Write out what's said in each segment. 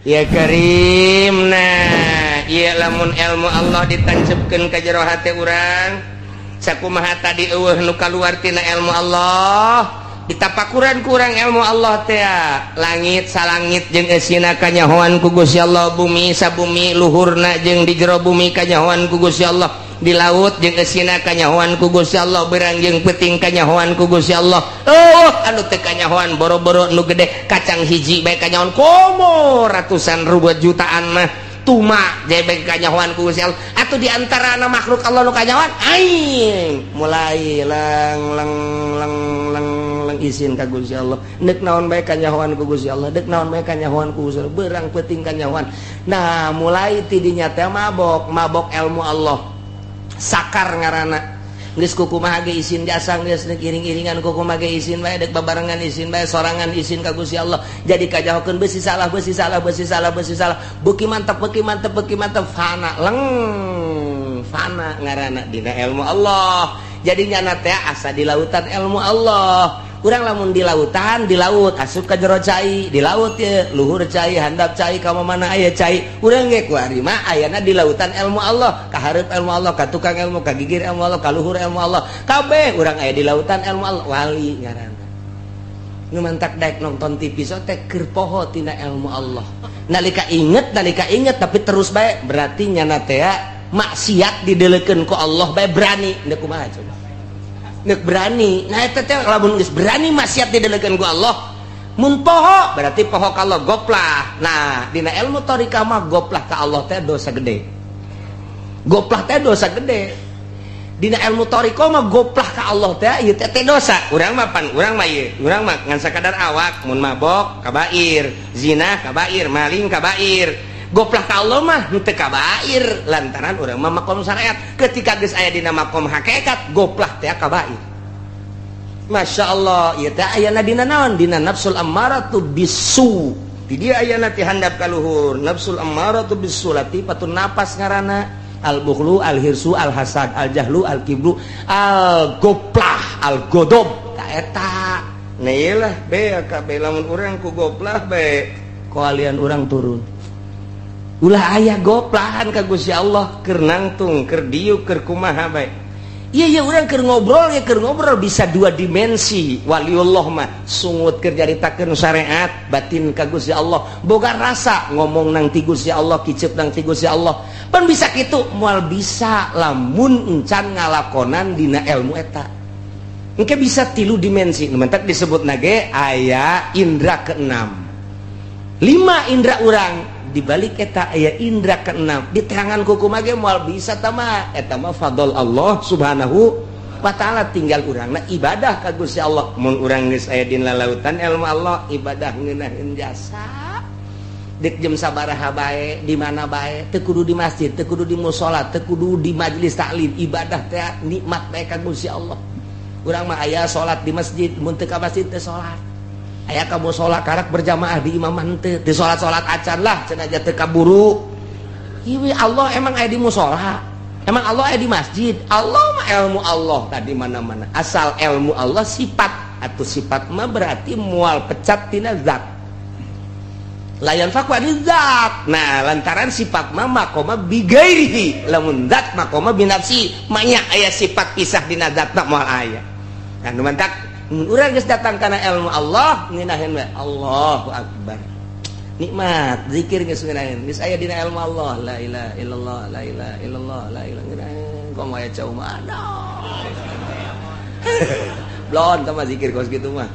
Ya Karim. Nah, ieu lamun ilmu Allah ditancepkeun ka jero hate urang, sakumaha tadi eueuh nu kaluar tina ilmu Allah, ditapakuran kurang ilmu Allah teh, langit salangit jeung eusina kanyahoan ku Gusti Allah, bumi sabumi luhurna jeung di jero bumi kanyahoan ku Gusti Allah, di laut jeung eusina kanyahoan ku Gusti Allah, berang jeung peuting kanyahoan ku Gusti Allah. Oh, anu teu kanyahoan boro-boro nu gede, kacang hiji bae kanyahoan, komo ratusan ribu jutaan mah tuma jebeng kanyahoan ku Gusti Allah. Atuh di antara makhluk Allah nu kanyahoan aing mulai lang lang lang lang lang izin ka Gusti Allah, deuk naon bae kanyahoan ku Gusti Allah, deuk naon bae kanyahoan ku Gusti Allah, berang peuting kanyahoan. Nah, mulai tidinya teh mabok mabok ilmu Allah, sakar ngaranna. Geus kukumaha ge izin jasa, geus deuk iring-iringan kukumaha ge izin bae, deuk babarengan izin bae, sorangan izin ka Gusti Allah. Jadi kajahokeun beusi salah, beusi salah, beusi salah, beusi salah, beuki mantep, beuki mantep, beuki mantep, fana leng, fana ngaranna dina ilmu Allah. Jadi nyana teh asa di lautan ilmu Allah. Kurang lamun di lautan, di laut asup ka jero cai, di laut ye luhur cai, handap cai, ka mana aya cai. Urang ge kuari mah ayana di lautan ilmu Allah, ka hareup ilmu Allah, ka tukang ilmu, ka gigir ilmu Allah, ka luhur ilmu Allah, kabeh urang aya di lautan ilmu Allah. Wali ngaranna nu mantak daek nonton TV so teh keur poho tina ilmu Allah. Nalika inget, nalika inget, tapi terus bae, berarti nyana teh maksiat didelekeun ku Allah bae berani. Deuk kumaha coba? Nek berani. Nah, eta teh lamun geus berani maksiat didelekeun ku Allah, mun poho berarti poho ka Allah, goplah. Nah, dina ilmu thariqah mah goplah ka Allah teh dosa gede. Goplah teh dosa gede. Dina ilmu thariqah mah goplah ka Allah teh ieu teh teh dosa. Urang mah pan urang mah ieu, urang mah ngan sakadar awak, mun mabok kabair, zina kabair, maling kabair. Goplah ka Allah mah henteu kabair lantaran urang mah makom syariat. Ketika geus aya dina makom hakikat, goplah teh kabair. Masya Allah, ieu teh ayana dina naon? Dina nafsul ammaratu bisu. Di dia ayana ti handap ka luhur, nafsul ammaratu bisu, latifatun nafas ngaranna, al bukhlu, al hirsu, al hasad, al jahlu, al kibru, al goplah, al godob. Ta eta. Nah, iyalah be kabeh lamun urang ku goplah bae koalian urang turun. Ulah aya goplahan ka Gusti Allah, keur nangtung, keur diuk, keur kumaha bae. Iya iya, urang keur ngobrol ya, keur ngobrol bisa dua dimensi. Waliullah mah sungut keur nyaritakeun syariat, batin ka Gusti Allah, boga rasa ngomong nang ti Gusti Allah, kicep nang ti Gusti Allah. Pan bisa kitu? Moal bisa lamun encan ngalakonan dina ilmu eta. Engke bisa tilu dimensi. Nu mentak disebut nage aya indra keenam. Lima indra urang, dibalik eta aya indra keenam. Di tangan kuku mage moal bisa tama eta mah fadl Allah Subhanahu wa Ta'ala. Tinggal urangna ibadah ka Gusti Allah. Mun urang geus aya dina lautan ilmu Allah, ibadah ngeunaheun jasa, dek jam sabaraha bae, di mana bae, teu kudu di masjid, teu kudu di musola, teu kudu di majelis taklim, ibadah teh nikmat bae ka Gusti Allah. Urang mah aya salat di masjid, mun teu ka masjid teu salat. Aya ka musola karak berjamaah di imam henteu, teu salat-salat acan lah cenah, teu kaburu. Ieu Allah emang aya di musola? Emang Allah aya di masjid? Allah mah ilmu Allah tadi mana-mana. Asal ilmu Allah sifat atau sifat mah berarti mual pecat tina zat, la yanfakku ani zat. Nah, lantaran sifat mah makoma bigairihi, lamun zat makoma binafsi, manya aya sifat pisah dina zat mah moal aya. Nah, nu mantak urang geus datang kana ilmu Allah, ngeunaheun we Allahu akbar, nikmat zikir geus ngeunaheun, geus aya dina ilmu Allah, la ilaha illallah, la ilaha illallah, la ilaha, ngeunaheun. Komo aya cau mah blon tah zikir kos kitu mah.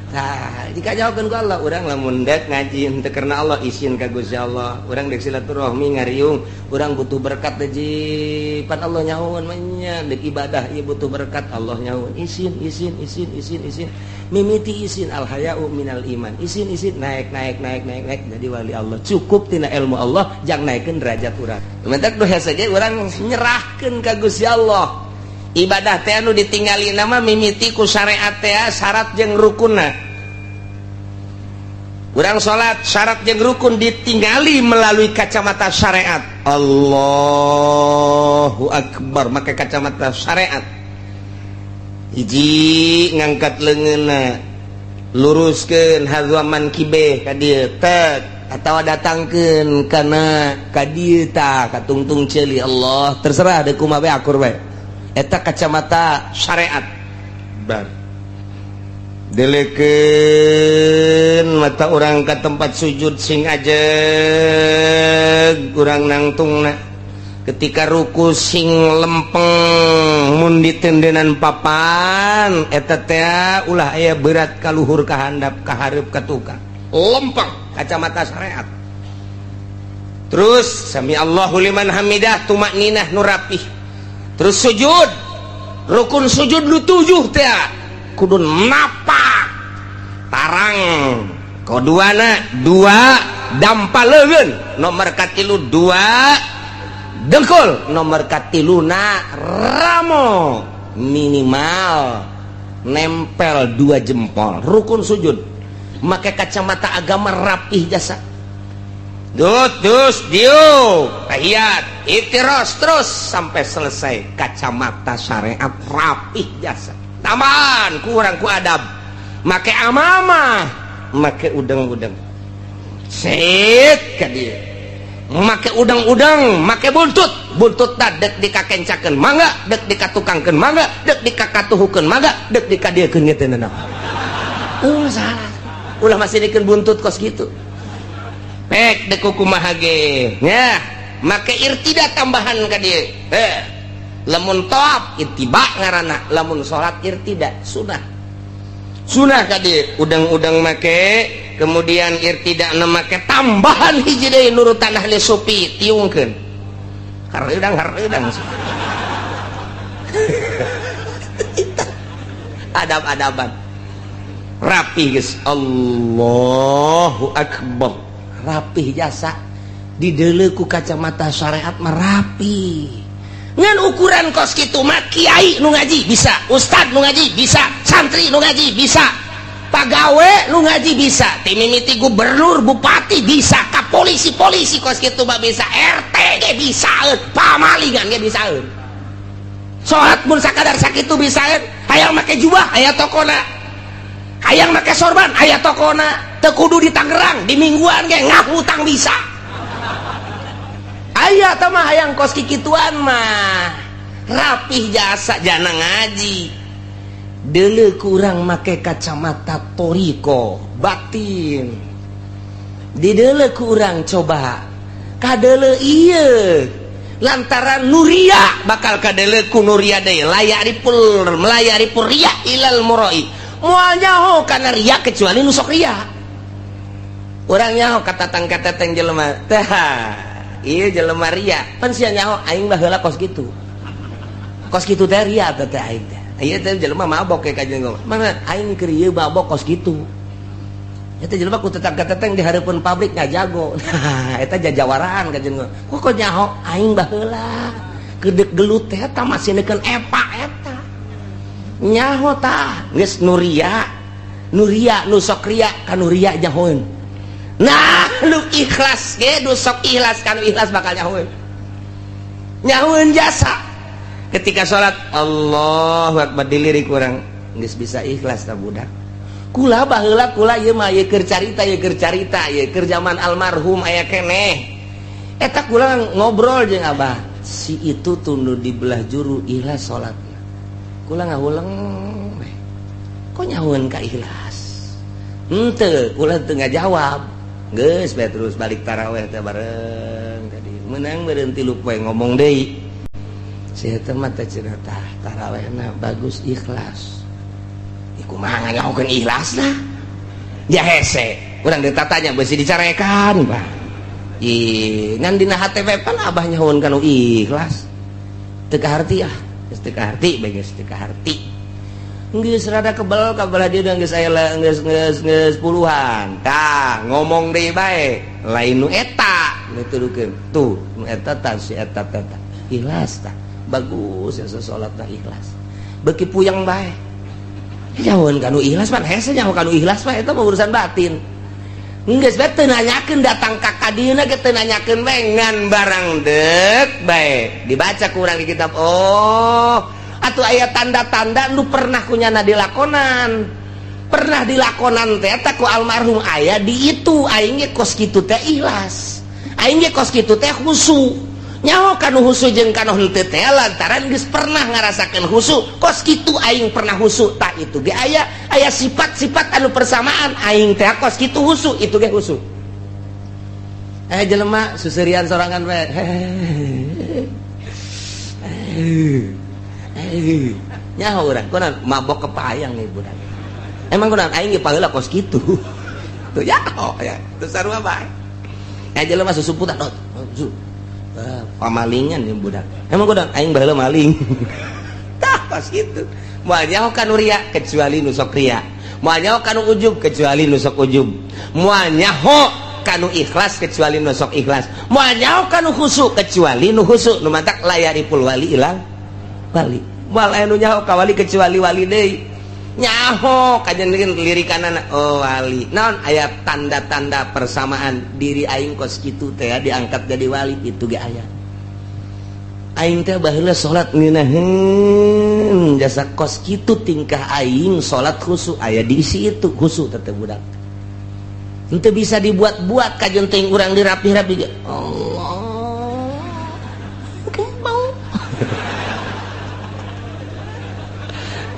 Nah, jika jawabkan ku Allah, urang lamun dek ngaji henteu karena Allah, izin ka Gusti Allah. Urang dek silaturahmi ngariung, urang butuh berkat teh pan Allah nyahoan mah nya, dek ibadah ieu butuh berkat, Allah nyahoan. Izin, izin, izin, izin, izin. Mimiti izin, al haya'u minal iman. Izin, izin, naik, naik, naik, naik, naik jadi wali Allah. Cukup tina ilmu Allah jang naikeun derajat urang. Mentak doa saja urang nyerahkeun ka Gusti Allah. Ibadah teh anu ditinggali nama mimiti ku syariat teh syarat jeung rukunna. Urang salat, syarat jeung rukun ditinggali melalui kacamata syariat. Allahu akbar, make kacamata syariat. Hiji, ngangkat leungeunna, luruskeun hadza mankibe ka dieu tek. Atau datangkeun kana ka dieu tah, ka tungtung ceuli Allah, terserah deuk kumaha bae, akur bae. Eta kacamata syariat. Bar delekeun mata urang ka tempat sujud, sing ajeg urang nangtungna. Ketika ruku sing lempeng, mun ditendenan papan eta teh ulah aya berat ka luhur, ka handap, ka hareup, ka tukang, lempeng, kacamata syariat. Terus sami Allahu liman hamidah, tumakninah nu rapih. Terus sujud, rukun sujud nu tujuh teh kudu napak tarang, koduana dua dampa leungeun, nomor katilu dua dengkul, nomor katiluna ramo minimal nempel dua jempol. Rukun sujud make kacamata agama rapih jasa. Dut, dus, diuk, tahiyat, iftiros, terus sampai selesai, kacamata syariat rapih jasa. Tambahan kurang ku adab, make amamah, make udang-udang set ka dieu, make udang-udang, make buntut. Buntut dek dikakencakeun mangga, dek dikatukangkeun mangga, dek dikakatuhukeun mangga, dek dikadiekeun ge teu nanaon. Oh, salah. Ulah masih dikeun buntut kos gitu. Pek dek kumaha ge nya, make irtida tambahan ka dieu. Eh, lamun tawaf ittiba ngaranna, lamun salat irtida sunah. Sunah ka dieu udang-udang make, kemudian irtida make tambahan hiji deui nurutan ahli sufi, tiungkeun. Hareudang hareudang. Adab-adaban. Rapi geus, Allahu akbar. Rapih jasa dideuleu ku kacamata syariat mah rapi. Ngan ukuran kos kitu mah kiai nu ngaji bisa, ustad nu ngaji bisa, santri nu ngaji bisa, pagawe nu ngaji bisa, ti mimiti gubernur, bupati bisa, ka polisi-polisi kos kitu mah bisa, RT ge bisa, pamalingan ge bisa. Salat mun sakadar sakitu bisa, hayang make jubah aya tokona, hayang make sorban aya tokona, teu kudu di Tangerang, di Mingguan ge ngahutang bisa. Aya tah mah hayang kos kikituan mah rapih jasa jana ngaji. Deuleu kurang make kacamata toriko batin, dideuleu kurang coba kadeuleu ieu lantaran nuria bakal kadeuleu ku nuria deui, layaripul melayaripul ria ilal muroi, moal nyaho kana ria kecuali nu sok ria. Urang nyaho katatang-katatang jelema tah ieu jelema ria, pan sia nyaho aing baheula kos kitu, kos kitu teh ria teh aing teh. Ieu teh jelema mabok ka jeung mana aing keur ieu mabok kos kitu. Eta jelema ku tetang-kateteng di hareupeun pabrik ngajago. Nah, eta jajawaraan ka jeung kok kok nyaho aing baheula kedek gelut teh eta masih neukeun epa eta. Nyaho tah geus nuria, nuria nu sok ria ka nuria nyahoeun. Nah, lu ikhlas ge nu sok ikhlas ka nu ikhlas bakal nyahoeun. Nyahoeun jasa. Ketika salat Allahu akbar dilirik urang geus bisa ikhlas ta budak. Kula baheula kula ieu mah ieu keur carita, ieu keur carita, ieu keur zaman almarhum aya keneh. Eta kula ngobrol jeung abah, si itu tunduh di belah juru ikhlas salatna. Kula ngahuleng we. Kok nyahoeun ka ikhlas? Henteu, kula teu ngajawab. Geus bae terus balik taraweh teh bareng tadi. Menang meureun 3 poe ngomong deui. Si eta mah teh cenah tah tarawehna bagus ikhlas. Kumaha nganyahokeun ikhlasna? Ya hese, urang ditatanya beusi dicarekan, Pak. Ih, ngan dina hate we pan abah nyahoeun kana ikhlas. Teu kaharti ah, geus teu kaharti bae, geus teu kaharti. Geus rada kebel ka belah dieu geus aya geus geus geus puluhan. Tah, ngomong deui bae, lain nu eta nu tudukeun. Tuh, nu eta tah si eta teh tah. Ikhlas tah. Bagus ya salatna ikhlas. Beuki puyeng bae. Nyahoeun kanu ikhlas pan hese, nyaho kanu ikhlas mah eta mah urusan batin. Geus bae teu nanyakeun datang ka kadieuna ge teu nanyakeun bae, ngan barang deuk bae dibaca ku urang di kitab. Oh, atuh aya tanda-tanda nu pernah kunyana dilakonan. Pernah dilakonan teh ku almarhum aya di itu, aing ge kos kitu teh ikhlas, aing ge kos kitu teh khusu. Nyaho kanu khusu jeung kanu henteu teh lantaran geus pernah ngarasakeun khusu. Kos kitu aing pernah khusu, tah itu ge aya aya sifat-sifat anu persamaan, aing teh kos kitu khusu, itu ge khusu. Jelema susurian sorangan we. Nyaho urang kunaon mabok kepayang nih budak. Emang kunaon aing ge paheula kos kitu. Tuh nyaho ya, teu sarua bae. Jelema susumputan, oh, pamalingan nih budak. Emang kunaon aing baheula maling. Tah kos kitu. Moal nyaho kanu ria kecuali nu sok ria. Moal nyaho kanu ujub kecuali nu sok ujub. Moal nyaho kanu ikhlas kecuali nu sok ikhlas. Moal nyaho kanu khusu kecuali nu khusu. Nu matak la ya'riful wali illal wali. Moal aya nu nyaho ka wali kecuali wali deui. Nyaho kajen lirikanana, oh wali. Naon aya tanda-tanda persamaan diri aing kos kitu teh diangkat jadi wali, itu ge aya. Aing teh baheula salat ngeunaheun jasa kos kitu tingkah aing salat khusu, aya diisi itu khusu teh budak. Henteu bisa dibuat-buat kajen teuing urang dirapih-rapi ge. Allah. Kembang.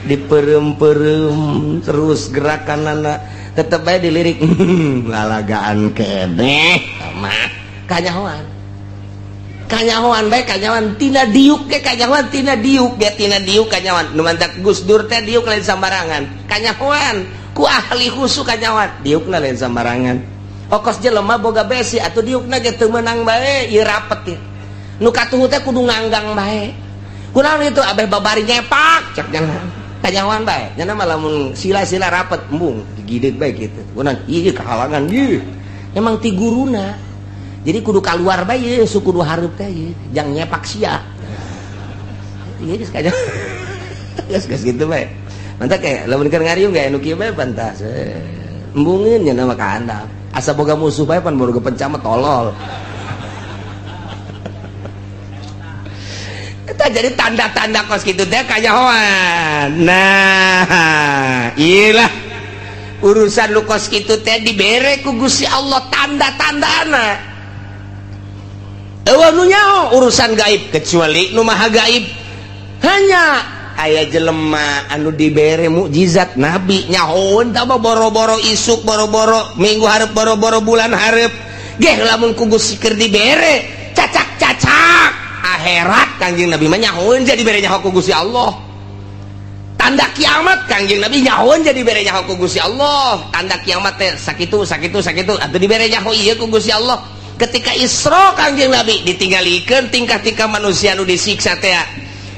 Diperem-perem terus gerakan anak tetep aja dilirik lalagaan keneh mah kanyahoan kanyahoan bae, kanyahoan tina diuk ge, kanyahoan tina diuk ge, tina diuk kanyahoan. Nu mantak Gus Dur teh diuk lain sambarangan, kanyahoan ku ahli khusu, kanyahoan diukna lain sambarangan. Okos jelema boga besi atuh diukna ge teu meunang bae, ieu rapet ieu nu katuhu teh kudu nganggang bae. Kunaon itu abeh babari nyepak cek jangan kanyahoan bae. Nya mah lamun sila-sila rapet embung digideut bae kitu. Kunaon ieu kahalangan ieu emang ti guruna. Jadi kudu kaluar bae ieu, suku kudu hareup teh ieu jang nyepak sia. Ieu geus kanyahoan. Geus geus kitu bae. Mantap kayak lamun keur ngariung ge anu kieu bae pantas. Embungeun nya mah ka handap. Asa boga musuh bae pan boga pencama tolol. Kita jadi tanda-tanda kos gitu teh kanyahoan. Nah, iyalah urusan lu kos kitu teh dibere ku Gusti Allah tanda-tandana. Eueuh nu nyaho urusan gaib kecuali nu maha gaib. Hanya aya jelema anu dibere mukjizat nabi nyahoeun tah boro-boro isuk, boro-boro minggu hareup, boro-boro bulan hareup. Geh lamun ku Gusti keur dibere cacak-cacak akhirat Kangjeng Nabi mah nyahoeun jadi bere nyaho ku Gusti Allah. Tanda kiamat Kangjeng Nabi nyahoeun jadi bere nyaho ku Gusti Allah. Tanda kiamat teh sakitu sakitu sakitu atuh dibere nyaho ieu ku Gusti Allah. Ketika Isra Kangjeng Nabi ditinggalikeun tingkah-tingkah manusia anu disiksa teh,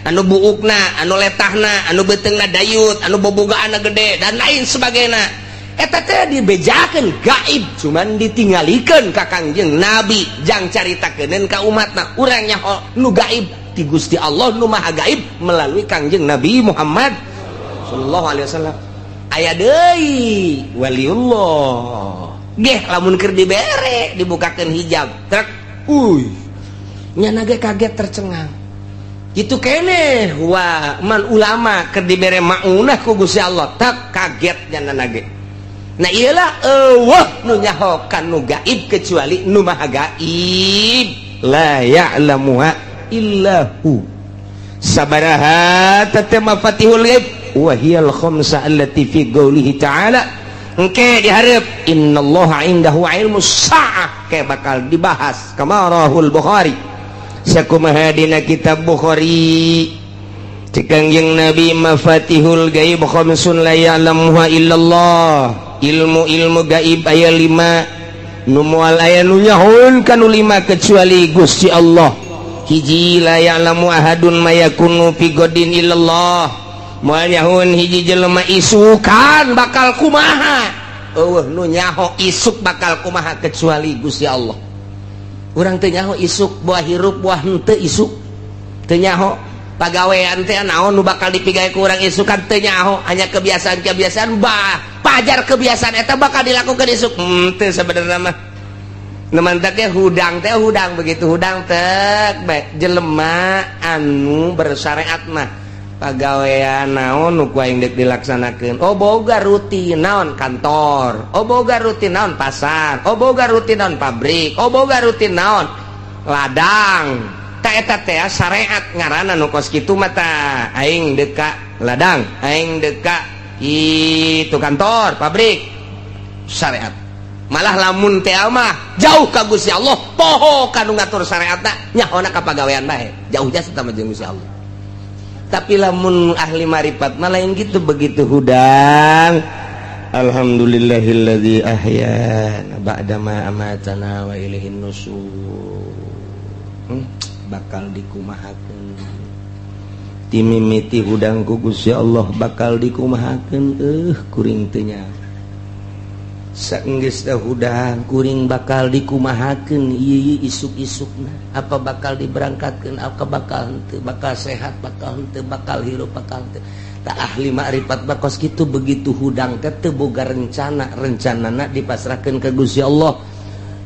anu buukna, anu letahna, anu beuteungna dayut, anu bobogaanna gede dan lain sebagainya. Eta teh dibejakeun gaib, cuman ditinggalikeun ka Kangjeng Nabi jang caritakeun ka umatna. Urang nyaho nu gaib ti Gusti Allah nu maha gaib melalui Kangjeng Nabi Muhammad sallallahu alaihi wasallam. Aya deui waliullah geh lamun keur dibere dibukakeun hijab trek, uy nyana ge kaget tercengang gitu keneh. Wah man ulama keur dibere maunah ku Gusti Allah tak kaget nyana ge. Nah iyalah eueuh nu nyaho kanu gaib kecuali nu maha gaib. La ya'lamuha illa hu. Sabaraha tete mafatihul ghaib wa hiyal khamsa allati fi qoulihi ta'ala. Engke dihareup innallaha indahu ilmus saah ke bakal dibahas kama rahul Bukhari. Sakumaha dina kitab Bukhari. Cek Kangjeng Nabi mafatihul gaib khamsun la ya'lamuha illallah. Ilmu-ilmu gaib aya 5 nu moal aya nu nyahoeun kanu 5 kecuali Gusti Allah. Hiji la ya'lamu ahadun ma yakunu fi godin illallah. Moal nyahoeun hiji jelema isukan bakal kumaha. Eueuh nu nyaho isuk bakal kumaha kecuali Gusti Allah. Urang teu nyaho isuk buah hirup buah henteu isuk. Teu nyaho pagawean teh naon nu bakal dipigawe ku urang isukan teu nyaho, hanya kebiasaan-kebiasaan bah pajar kebiasaan eta bakal dilakukan isuk. Teu sebenarnya mah. Nu mantak ge hudang teh hudang begitu hudang teh bae jelema anu bersyariat mah. Pagawean naon nu ku aing deuk dilaksanakeun? Oh, boga rutin naon kantor, oh boga rutin naon pasar, oh boga rutin naon pabrik, oh boga rutin naon ladang. Tak eta teh syariat ngaranna nu kos kitu mah. Tah, aing deuk ka ladang, aing deuk ka itu kantor, pabrik, syariat. Malah lamun teh mah jauh ka Gusti Allah, poho ka nu ngatur syariatna, nyahona ka pagawean bae, jauh jasa sama jeung Gusti Allah. Tapi lamun ahli marifat mah lain gitu. Begitu hudang, alhamdulillahilladzi ahyana ba'dama amatana wa ilaihin nusur. Bakal dikumahakeun timimiti hudang ku Gusti Allah, bakal dikumahakeun, kuring teu nyaho. Saenggeus hudang, kuring bakal dikumahakeun ieu isuk-isukna, apa bakal diberangkatkeun, apa bakal henteu, bakal sehat, bakal henteu, bakal hirup, bakal henteu. Tak ahli makrifat bakos kitu. Begitu hudang teh teu boga rencana, rencanana dipasrahkeun ka Gusti Allah.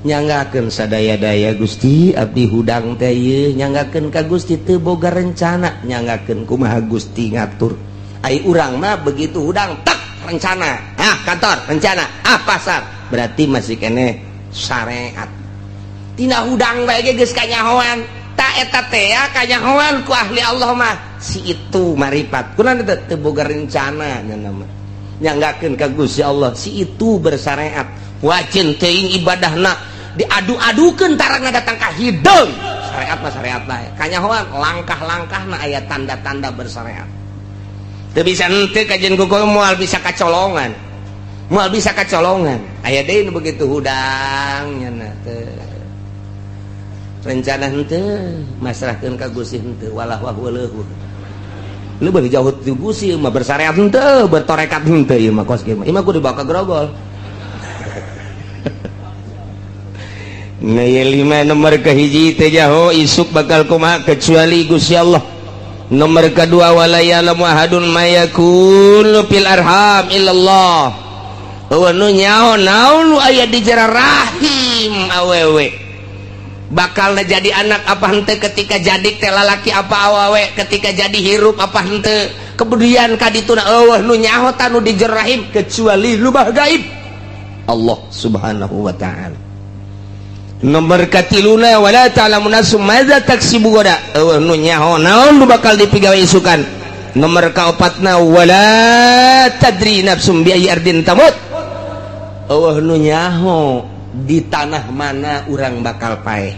Nyanggakeun sadaya-daya, Gusti, abdi hudang teh ieu, nyanggakeun ka Gusti, teu boga rencana, nyanggakeun kumaha Gusti ngatur. Ai urang mah begitu hudang tak rencana, ah kantor rencana, ah pasar, berarti masih kene syariat. Tina hudang bae ge geus kanyahoan. Tak eta teh kanyahoan ku ahli Allah mah, si itu marifat. Kunaon teu teu boga rencana nya mah, nyanggakeun ka Gusti Allah, si itu bersyariat. Wajin teuing ibadahna diadu-adukeun, tarangna datang ka hideung. Syariat mah syariat bae, kanyahoan langkah-langkahna aya tanda-tanda bersyariat. Teu bisa henteu kajian kuku, moal bisa kacolongan, moal bisa kacolongan. Aya deui nu begitu hudang nya teu rencana henteu, masrahkeun ka Gusti henteu, walah wah leuhur leuwih jauh ti Gusti mah, bersyariat henteu, bertorekat henteu. Ieu mah kos kieu mah, ieu mah kudu dibawa ka grogol. Nah, lima nomor kahiji, teu jaho isuk bakal kumaha kecuali Gusti Allah. Nomor kedua, wala ya'lamu ahadun ma yakunu fil arham illallah. Eueuh nu nyaho naon nu aya di jero rahim awewe, bakal jadi anak apa henteu, ketika jadi teh lalaki apa awewe, ketika jadi hirup apa henteu, kemudian kadituna, eueuh nu nyaho tanu di jero rahim kecuali lubah gaib Allah Subhanahu wa Ta'ala. Nomor katiluna, wala ta'lamu nafsum madza taksibu gada. Eueuh nu nyaho naon nu bakal dipigawe isukan. Nomor kaopatna, wala tadri nafsum bi ayyi ardin tamut. Eueuh nu nyaho di tanah mana urang bakal paeh,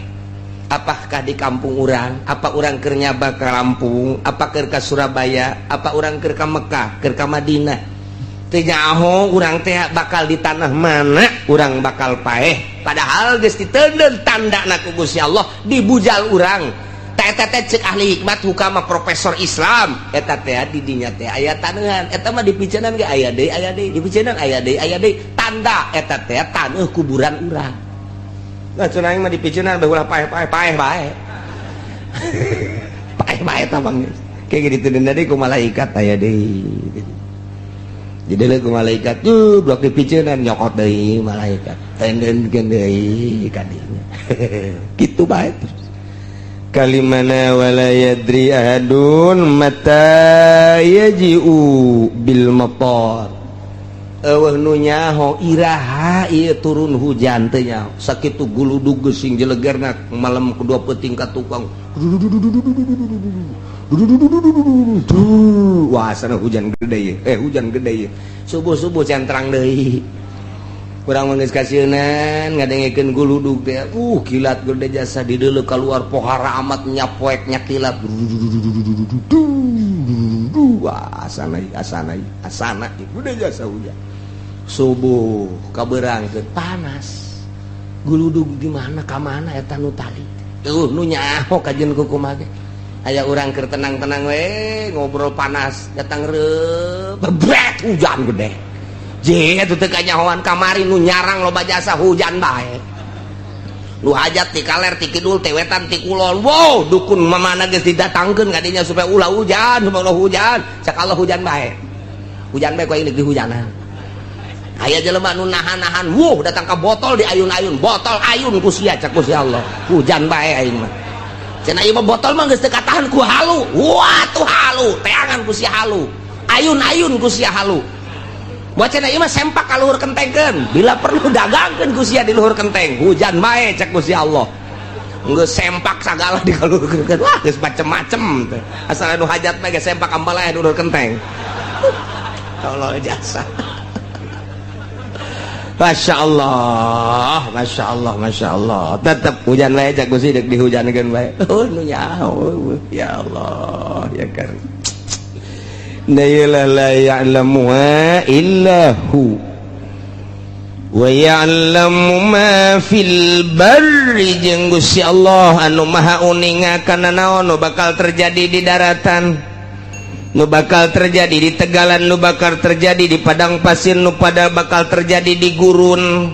apakah di kampung urang, apa urang keur nyaba ka Lampung, apa keur ka Surabaya, apa urang keur ka Mekah, keur ka Madinah. Teu nyaho urang teh bakal di tanah mana urang bakal paeh, padahal geus diteundeun tandana ku Gusti Allah dibujal urang. Tah, eta teh cek ahli hikmat hukama profesor Islam, eta teh di dinya teh aya taneuhan. Eta mah dipiceunan ge aya deui, aya deui, dipiceunan aya deui, aya deui, tanda eta teh taneuh kuburan urang. Nah, cenah aing mah dipiceunan bae ulah paeh-paeh, paeh bae, paeh bae. Tah, bang, kayak gitu deui ku malaikat, aya deui. Jadi ku malaikat tuh blok dipiceunan, nyokot deui malaikat, tendenkeun deui kadinya, kitu bae terus. Kalimana, wala yadri ahadun mata yaji'u bil matar. Eueuh nu nyaho iraha ieu turun hujan, teu nyaho. Sakitu guludug geusing jelegerna malam kedua peuting ka tukang, wah, sana hujan gede ye, eh, hujan gede ye. Subuh-subuh can terang deui, kurang mah geus kasieunan ngadengekeun guludug teh, kilat gede jasa di deuleu keluar pohara amat nyapoek nyakilat. Wah, asana asana asana gede jasa hujan. Subuh kaberang ke panas, guludug di mana ka mana eta nu tadi? Tuh nu nyaho kajian kukumaha ge. Aya urang keur tenang-tenang we ngobrol, panas datang bebret hujan gede. Je itu teu kanyahoan. Kamari nu nyarang loba jasa hujan bae. Nu hajat ti kaler, ti kidul, ti wetan, ti kulon, wow, dukun mamana geus didatangkeun kadinya supaya ulah hujan, supaya ulah hujan. Cak Allah hujan bae, hujan bae, ku aing di hujanan. Aya jelema nu nahan-nahan, wuh, datang ka botol di ayun-ayun, botol ayun ku sia, cak ku si Allah hujan bae aing mah. Cenah ieu mah botol mah geus teu katahan ku halu. Wah, tuh halu, teangan ku sia halu. Ayun-ayun ku sia halu. Buat cenah ieu mah sempak ka luhur kentengkeun. Bila perlu dagangkeun ku sia di luhur kenteng. Hujan bae cek ku si Allah. Geus sempak sagala di luhur kenteng. Wah, geus macem-macem teh. Asal anu hajat mah geus sempak ambalaya di luhur kenteng. Allah jasa. Masya Allah, Masya Allah, Masya Allah. Tetap hujan bae cak Gusti deuk dihujankeun bae. Oh, nu nyaho. Ya Allah, ya kan. La la ya'lamuha illa hu. Wa ya'lamu ma fil barri, jeung Gusti Allah anu maha uninga kana naon nu bakal terjadi di daratan, nu bakal terjadi di tegalan, nu bakal terjadi di padang pasir, nu pada bakal terjadi di gurun.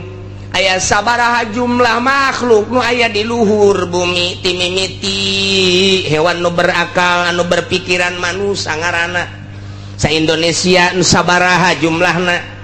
Aya sabaraha jumlah makhluk nu aya di luhur bumi, timimiti hewan nu berakal, anu berpikiran, manusia ngaranna, sa Indonesia nu sabaraha jumlahna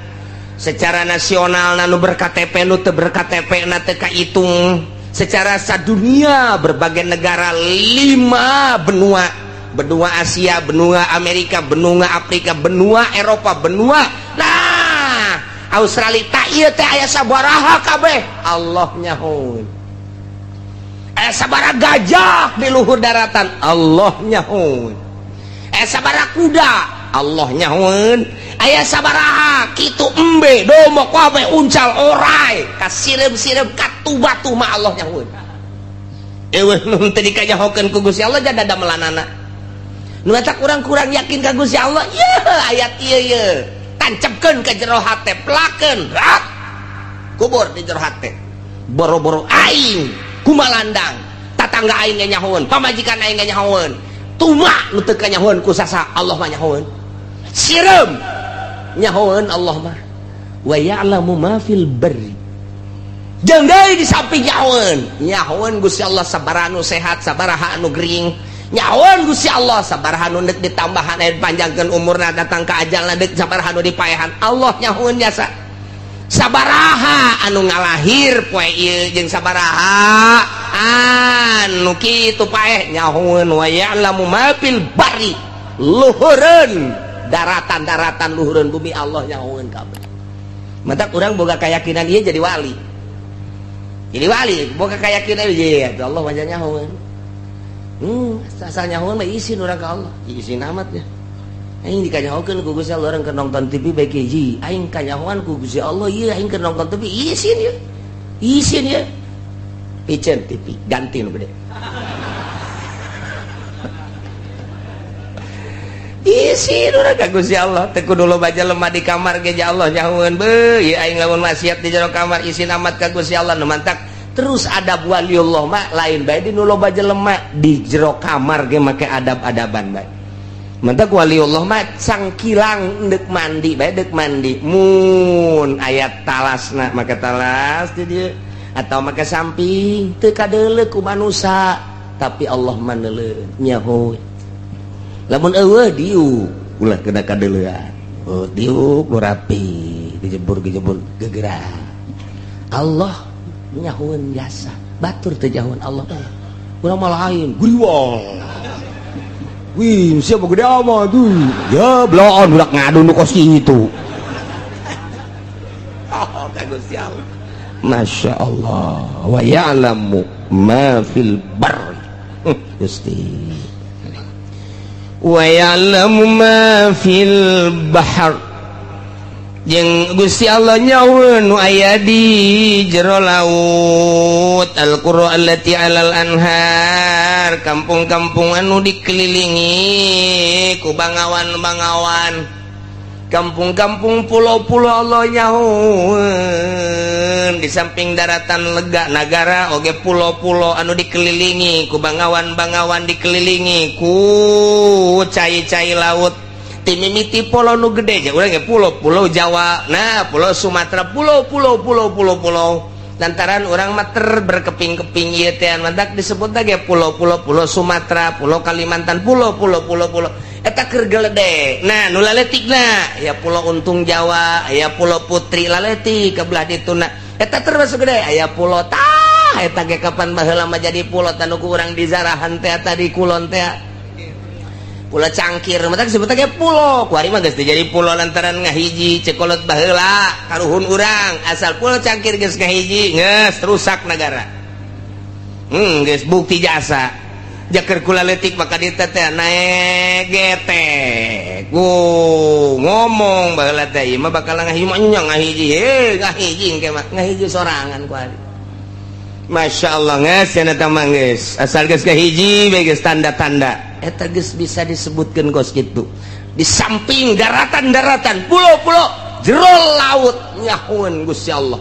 secara nasional, nu ber-KTP, nu teu ber-KTP na teu kahitung, secara sadunia berbagai negara, lima benua, benua Asia, benua Amerika, benua Afrika, benua Eropa, benua nah Australia, tak iya teh aya sabaraha kabeh Allah nyahoeun. Aya sabaraha gajah di luhur daratan, Allah nyahoeun. Aya sabaraha kuda, Allah nyahoeun. Aya sabaraha kitu embe, domba, kabeh, uncal, orai, kasireum-sireum katu batu mah Allah nyahoeun. Eueuh nu teu dikanyahokeun ku Gusti Allah jada damelanana. Nu eta kurang-kurang yakin ka Gusti Allah. Ye ayat ieu ye tancapkeun ke jero hate, pelakeun rak kubur di jero hate. Boro-boro aing kumalandang, tatangga aing ge nyahoeun, pamajikan aing ge nyahoeun, tuma nu teu kanyahoeun ku sasa, Allah mah nyahoeun. Sireum nyahoeun Allah mah. Wa ya'lamu ma fil barri, jeung deui di samping nyahoeun, nyahoeun Gusti Allah sabaraha anu sehat, sabaraha anu gering. Nyahoeun Gusti Allah sabaraha anu deuk ditambahan aya panjangkeun umurna, datang ka ajalna deuk sabaraha anu dipaehan. Allah nyahoeun jasa sabaraha anu ngalahir poe ieu jeung sabaraha anu kitu paeh nyahoeun. Wa ya'lamu ma fil barri, luhureun daratan-daratan, luhureun bumi, Allah nyahoeun kabeh. Matak urang boga keyakinan ieu jadi wali, jadi wali boga keyakinan ieu Allah wajah nyahoeun. Asal nyahoeun mah isin urang ka Allah, isin amat ya. Aing dikanyahokeun ku Gusti Allah, urang keur nonton TV bae hiji, aing kanyahoan ku Gusti Allah ieu, aing keur nonton TV isin ya. Isin ya. Piceun TV, ganti nu gede. Isin urang ka Gusti Allah, teu kudu loba jelema di kamar ge Allah nyahoeun. Beuh, ieu aing lamun maksiat di jero kamar isin amat ka Gusti Allah. Nu mantak terus adab waliullah mah lain bae di nu loba jelema, di jero kamar ge make adab-adaban bae. Mantak waliullah mah cangkilang deuk mandi bae, deuk mandi mun aya talasna make talas di dieu atau make samping, teu kadeuleu ku manusa tapi Allah mah neuleuh nyaho. Lamun eueuh diuk ulah kena kadeuleuan, oh diuk nu rapi, dijebur-gejebur gegerak, Allah nyahoeun jasa. Batur teu nyahoeun Allah, urang mah lain guriwang. Wih, siapa gede amat tuh ya, bloon budak ngadu nu kos kitu. Oh, ka Gusti Allah, Masya Allah. Wa ya'lamu ma fil barri, Gusti, wa ya'lamu ma fil bahr, jeung Gusti Allah nyahoeun nu aya di jero laut. Al-qura allati alal anhar, kampung-kampung anu dikelilingi ku bangawan-bangawan, kampung-kampung, pulau-pulau, Allah nyahoeun. Di samping daratan lega nagara oge pulau-pulau anu dikelilingi ku bangawan-bangawan, dikelilingi ku cai-cai laut. Timimiti pulau nu gede aja urang ge, pulau pulau Jawa, nah pulau Sumatera, pulau pulau pulau pulau pulau, lantaran urang mah ter berkeping-keping ieu teh, mantak disebut lagi pulau-pulau, pulau Sumatera, pulau Kalimantan, pulau pulau pulau pulau eta keur gelede. Nah, nu laletikna ya pulau Untung Jawa, ya pulau Putri laletik ke belah dituna, eta termasuk gede. Aya pulau tah. Eta ge kapan baheula mah jadi pulo tanu ku urang di zarahan teh tadi kulon teh. Pulo Cangkir, mata disebut ge pulo. Kuari mah geus teu jadi pulo lantaran ngahiji cekolot baheula karuhun urang. Asal Pulo Cangkir geus ngahiji, geus rusak negara. Geus bukti jasa. Jaker kula leutik maka dieu teh naek getek. Ngomong baheula teh ieu mah bakal ngahiji mah nya ngahiji. Heh, ngahiji engke mah ngahiji sorangan kuari. Masya Allah geus cenah teh mah geus. Asal geus ngahiji bae geus tanda-tanda. Eta geus bisa disebutkeun kos kitu. Di samping daratan-daratan, pulau-pulau, jero laut nyahoeun Gusti Allah.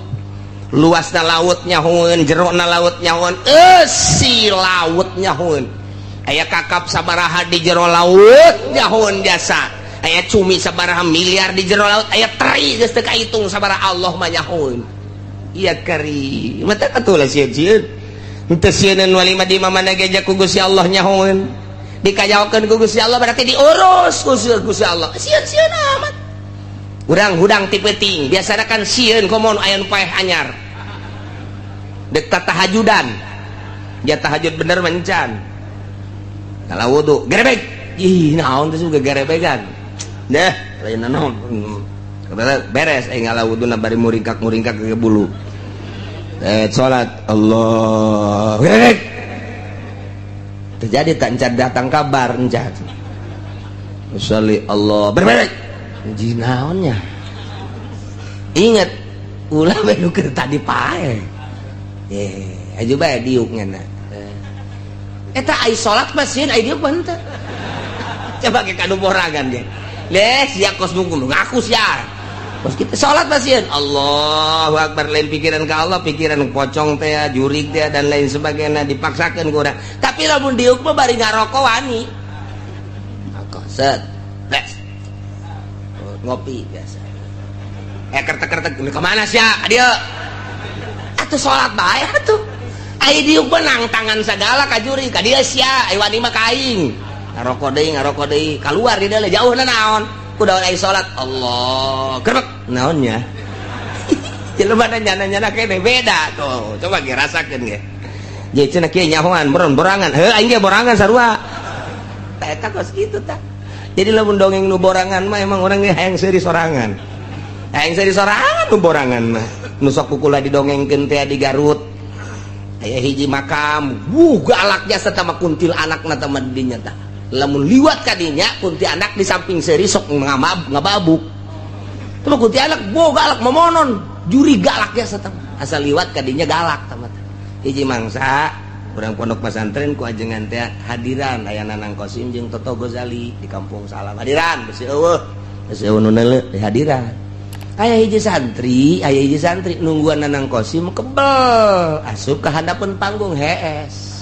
Luasna laut nyahoeun, jerona laut nyahoeun, eusi laut nyahoeun. Aya kakap sabaraha di jero laut nyahoeun jasa. Aya cumi sabaraha miliar di jero laut, aya teri geus teu kahitung sabaraha Allah mah nyahoeun. Iya kari. Mata atuh lah sieun-sieun. Henteu sieuneun wali mah di mana ge ku Gusti Allah nyahoeun. Dikajaokeun ku Gusti Allah berarti diurus ku Gusti Allah. Sieun-sieun amat. Urang hudang ti peuting, biasana kan sieun komo aya nu paeh anyar. Dek tahajudan. Ya tahajud bener mencan. Kalau wudu, gerebek. Ih, naon teh juga gerebegan. Deh, lain naon. Beres aing ngala wuduna bari muringkak-muringkak ke bulu. Salat Allah. Gerebek. Terjadi tak encan datang kabar encan. Sholli Allah. Berbek. Ji naonnya? Ingat ulah bae nu keur tadi pae. Aju bae diuk ngana. Eta ai salat mah sieun ai diuk mah henteu. Coba ke kanu borangan ge. Leh sia kos nunggu ngaku sia. Kos kita salat mah sieun. Allahu akbar lain pikiran ka Allah, pikiran pocong teh, jurig teh dan lain sebagainya dipaksakeun ku urang. Tapi lamun diuk mah bari ngarokok wani. Rokok set. Les. Ngopi biasa. Kertek-kertek kemana sia? Dieu. Atuh salat bae atuh. Ai diuk mah nangtangan sagala ka juri ka dieu sia, ai wani mah ka aing. Ngarokok deui, kaluar di dieu jauhna naon? Kudu ai salat. Allah. Gerbek naonnya? Jelema nyana-nyana kene beda tuh. Coba ge rasakeun ge. Jadi cenah kieu nyahoan borangan. Heuh aing ge borangan sarua. Tah eta kos kitu tah. Jadi lamun dongeng nu borangan mah emang urang ge hayang seuri sorangan. Hayang seuri sorangan nu borangan mah. Nu sok kukula didongengkeun teh di Garut. Aya hiji makam, wuh galak jasa tama kuntil anakna tama dinya tah. Lamun liwat ka dinya kunti anak di samping seuri sok ngababuk. Tah kunti anak boh galak momonon, juri galak jasa tama. Asal liwat ka dinya galak tama. Hiji mangsa urang pondok pesantren ku ajengan teh hadiran aya Nanang Kosim jeung Toto Gozali di Kampung Salam. Hadiran besi eueuh, besi eueuh nu neuleuh di hadiran. Aya hiji santri nungguan Nanang Kosim kebel asup ka handapeun panggung hees.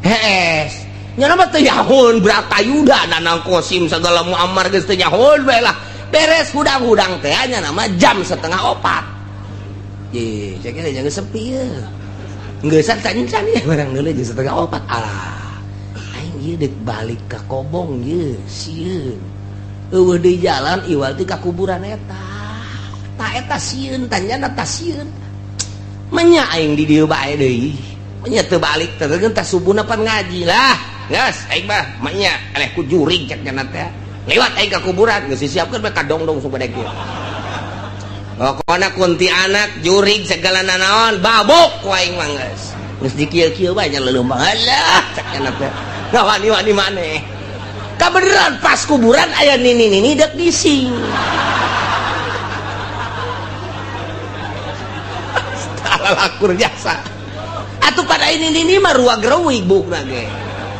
Hees. Nya mah teu nyahoeun Bratayuda Nanang Kosim sagala Muammar geus teu nyahoeun bae lah. Beres hudang-hudang teh nya nama jam 3:30. Ye, saya kira jangan sepi ya. Geus encan ya barang deuleu jam 3:30. Alah. Aing ieu deuk balik ka Kobong ieu sieun. Eueuh di jalan iwal ti ka kuburan eta. Ta eta sieun tanyana ta sieun. Menya aing di dieu bae deui. Menya teu balik teh teh subuhna pan ngaji lah. Geus aing mah menya eleh ku jurig cek nya teh. Lewat aing ka kuburan geus disiapkeun bae kadongdong supaya kieu. Pokona kunti anak jurig segala nanaon babuk ku aing mah geus. Geus dikieu-kieu bae nya leuleumang. Alah cek nya teh. Ngawani-wani maneh. Kabeneran pas kuburan aya nini-nini dek gising. Lakur jasa. Atuh pada ini nini mah ruag reuwig bukna ge.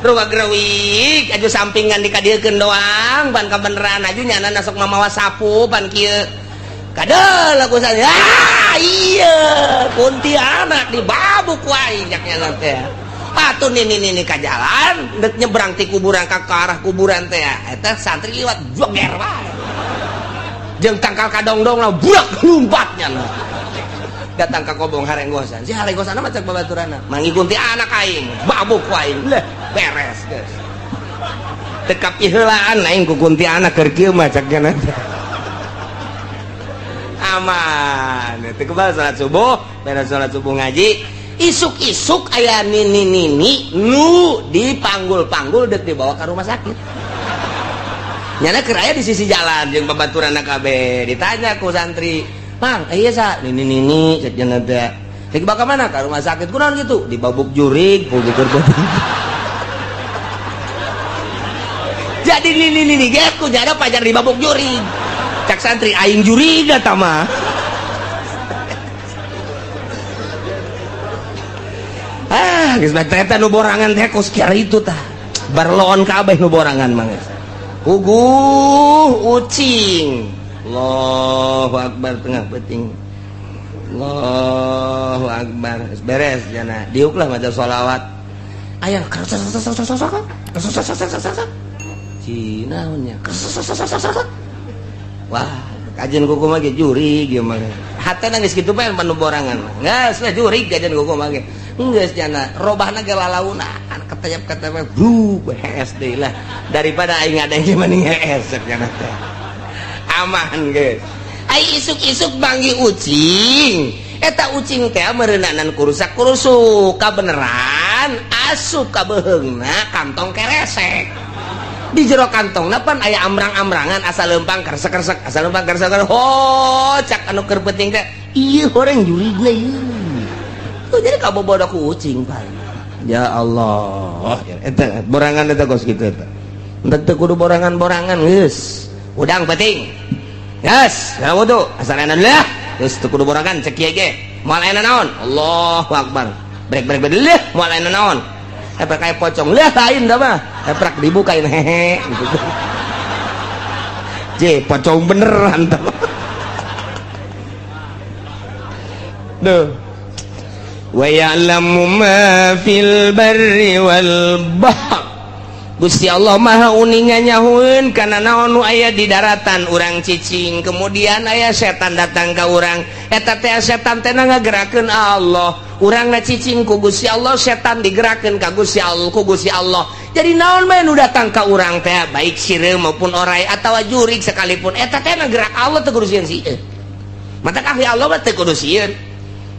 Ruag reuwig aju sampingan dikadiekeun doang ban kabeneran aju nyana sok mamawa sapu pan kieu. Kadel aku saya. Ah iya kuntianak dibabuk ku aing cak nya teh. Atuh nini-nini ka jalan dek nyebrang ti kuburan ka arah kuburan teh eta santri liwat joger wae. Jeung tangkal kadongdong lah burak lumpatnya lah. Datang ka Kobong harenggosan. Si harenggosan mah cek babaturanna. Mangikuti anak aing, babuk ku aing. Leh, beres geus. Tekap iheulaan aing ku kunti anak keur kieu mah cek nya. Aman. Teu kebal salat subuh, beres salat subuh ngaji. Isuk-isuk aya nini-nini nu dipanggul-panggul dek dibawa ke rumah sakit. Nyana keur aya di sisi jalan jeung babaturan kabeh. Ditanya ku santri, "Mang, iya sa nini-nini cek cenah teh. Cek dibawa ka mana? Ka rumah sakit. Kunaon gitu? Dibabuk jurig, puguh Jadi nini-nini ge ku nyana pajar dibabuk jurig. Cak santri aing jurig eta mah. Ah, geus bae eta nu borangan teh kos kieu itu tah. Barloon kabeh nu borangan mah geus. Puguh ucing. Allahu akbar tengah peuting. Allahu akbar. Geus beres jana. Diuk lah maca sholawat. Aya Cina nya. Wah, kajian kuku mah ge jurig ieu mah. Hatena geus kitu bae nu borangan mah. Geus lah jurig kajian kuku mah ge. Geus jana robahna ge lalaunan ketayap-ketayap bu hees deui lah daripada aing ngadeng mending hees cek jana teh. Aman geus. Ai isuk-isuk banggi ucing. Eta ucing teh meureunanan kurusak-kurusuk kabeneran asup ka beuheungna kantong keresek. Di jero kantongna pan aya amrang-amrangan asal leumpang keresek-keresek asal leumpang keresek ho cak anu keur penting teh ieu horeng jurigna ieu. Tuh jadi kabobodo ku ucing pan. Ya Allah, eta borangan eta kos kitu eta. Teu kudu borangan-borangan geus. Udang penting. Geus, ya wudu asal enak lah. Geus teu kudu borangan cek kieu ge. Moal aya naon? Allahu akbar. Brek brek brek leuh moal aya naon? Epek kayak pocong lah lain dah mah. Epek dibukain hehe gitu. Je, pocong beneran dah. Duh. Wa ya'lamu ma fil barri wal bahr. Gusti Allah Maha uninga nyahueun kana naon nu aya di daratan urang cicing, kemudian aya setan datang ka urang. Eta teh setan teh ngagerakeun Allah. Urang na cicing ku Gusti Allah, setan digerakkeun ka Gusti Allah, ku Gusti Allah. Jadi naon bae nu datang ka urang teh, baik sireum maupun orai atawa jurig sekalipun, eta teh ngagerak Allah teu kudu sieun sieun. Mata ahli Allah mah teu kudu sieun.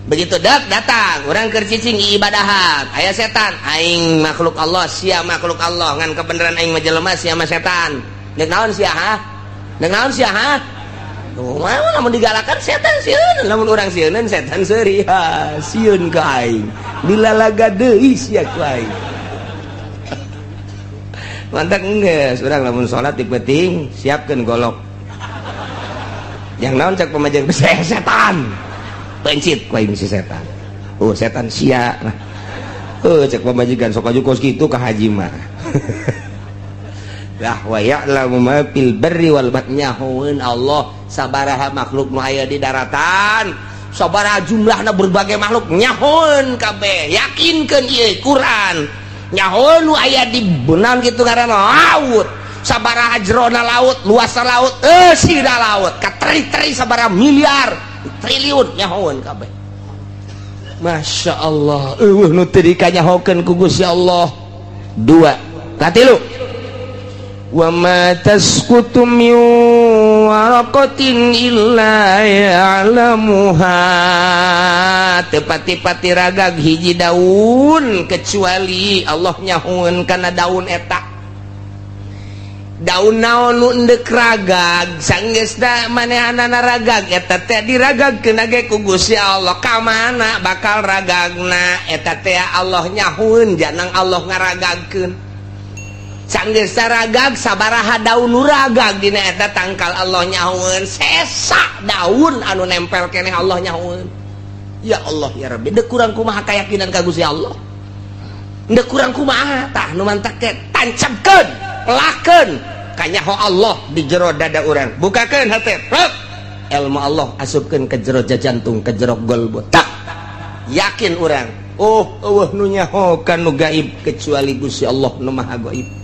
Begitu dak datang urang keur cicing ibadahan, aya setan, aing makhluk Allah, sia makhluk Allah, ngan kebenaran aing mah jelema sia mah setan. Deuk naon sia ha? Deuk naon sia ha? Tuh, mah lamun digalakan setan sieun, lamun urang sieuneun setan seuri, ha, sieun ka aing. Dilalaga deui sia ku aing. Mantak geus urang lamun salat di peuting siapkeun golok. Yang naon cak pamajikan setan. Pencit ku aing si setan. Oh, setan sia. Oh, cek pamajikan sok aju kos kitu ka haji mah. Lah wa ya'lamu ma fil barri wal bahri, nyahoeun Allah sabaraha makhluk nu aya di daratan, sabaraha jumlahna berbagai makhluk nyahoeun kabeh. Yakinkeun ieu Quran. Nyahoeun nu aya di beunang kitu ngaranna laut. Sabaraha jerona laut, luasna laut, eusina laut, kateri-teri sabaraha miliar, triliun nyahoeun kabeh. Masya Allah, eueuh nu teu dikanyahokeun ku Gusti Allah. Dua, katilu. Wa ma tasqutu min waraqatin illa ya'lamuha. Teu pati-pati ragag hiji daun kecuali Allah nyahoeun kana daun eta. Daun naon nu endek ragag sanggeusna manehanana ragag eta teh diragagkeun ge ku Gusti Allah. Ka mana bakal ragagna eta teh Allah nyahueun janang Allah ngaragagkeun. Sanggeusna ragag sabaraha daun nu ragag dina eta tangkal Allah nyahueun, sesa daun anu nempel keneh Allah nyahueun. Ya Allah ya Rabbi, deuk kurang kumaha kayakinan ka Gusti Allah. Deuk kurang kumaha tah nu mantak teh tancapkeun, lakeun kanyaho Allah di jero dada urang. Bukakeun hate, rek. Ilmu Allah asupkeun ke jero jantung, ke jero golbo. Tak yakin urang. Oh, eueuh nu nyaho ka nu gaib kecuali Gusti Allah nu Maha Gaib.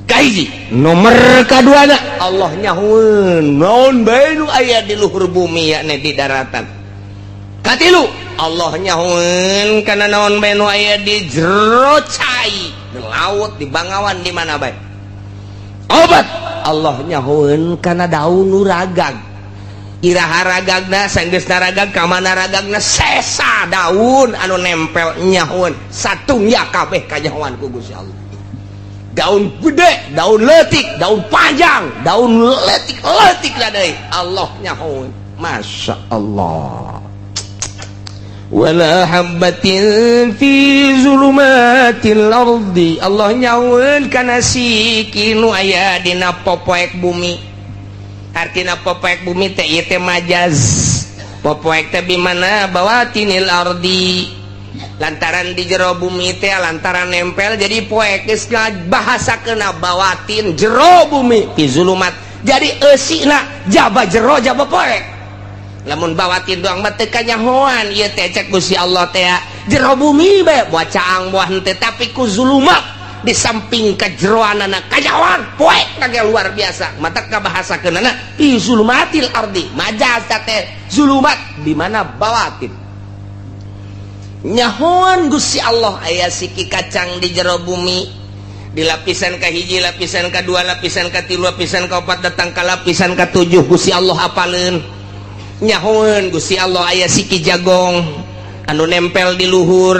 Kahiji, nomor kaduana Allah nyahoeun naon bae nu aya di luhur bumi yakni di daratan. Katilu, Allah nyahoeun kana naon bae nu aya di jero cai, di laut, di bangawan, di mana bae. Obat Allah nyahoeun kana daun nu ragag. Iraha ragagna, sanggeus ragag ka mana ragagna, sesa daun anu nempel nyahoan satungya kabeh kanyahoan ku Gusti Allah. Daun gede, daun leutik, daun panjang, daun leutik leutik lah deui Allah nyahoan. Masya Allah. Wala habbatin fi zulumatil ardi, Allah nyahoan kana siki nu aya dina popoek bumi. Artina popoek bumi teh ieu teh majaz. Popoek teh bimana bawatinil ardi, lantaran di jero bumi teh lantaran nempel jadi poek, geus bahasa kena bawatin jero bumi, fi zulumat, jadi eusina jaba jero jaba poek. Lamun bawatin doang mah teu kanyahoan ieu teh. Cek Gusti Allah teh jero bumi bae, buah caang buah henteu, tapi ku zulumat di samping kejeroanana kanyahoan poek kage luar biasa. Mata kabahasakeunana fi zulumatil ardi, majaz teh zulumat di mana bawatin. Nyahoan Gusti Allah aya siki kacang di jero bumi, di lapisan ka hiji, lapisan ka dua, lapisan ka tilu, lapisan ka opat, datang ka lapisan ka tujuh Gusti Allah apaleun. Nyahoan Gusti Allah aya siki jagong anu nempel di luhur,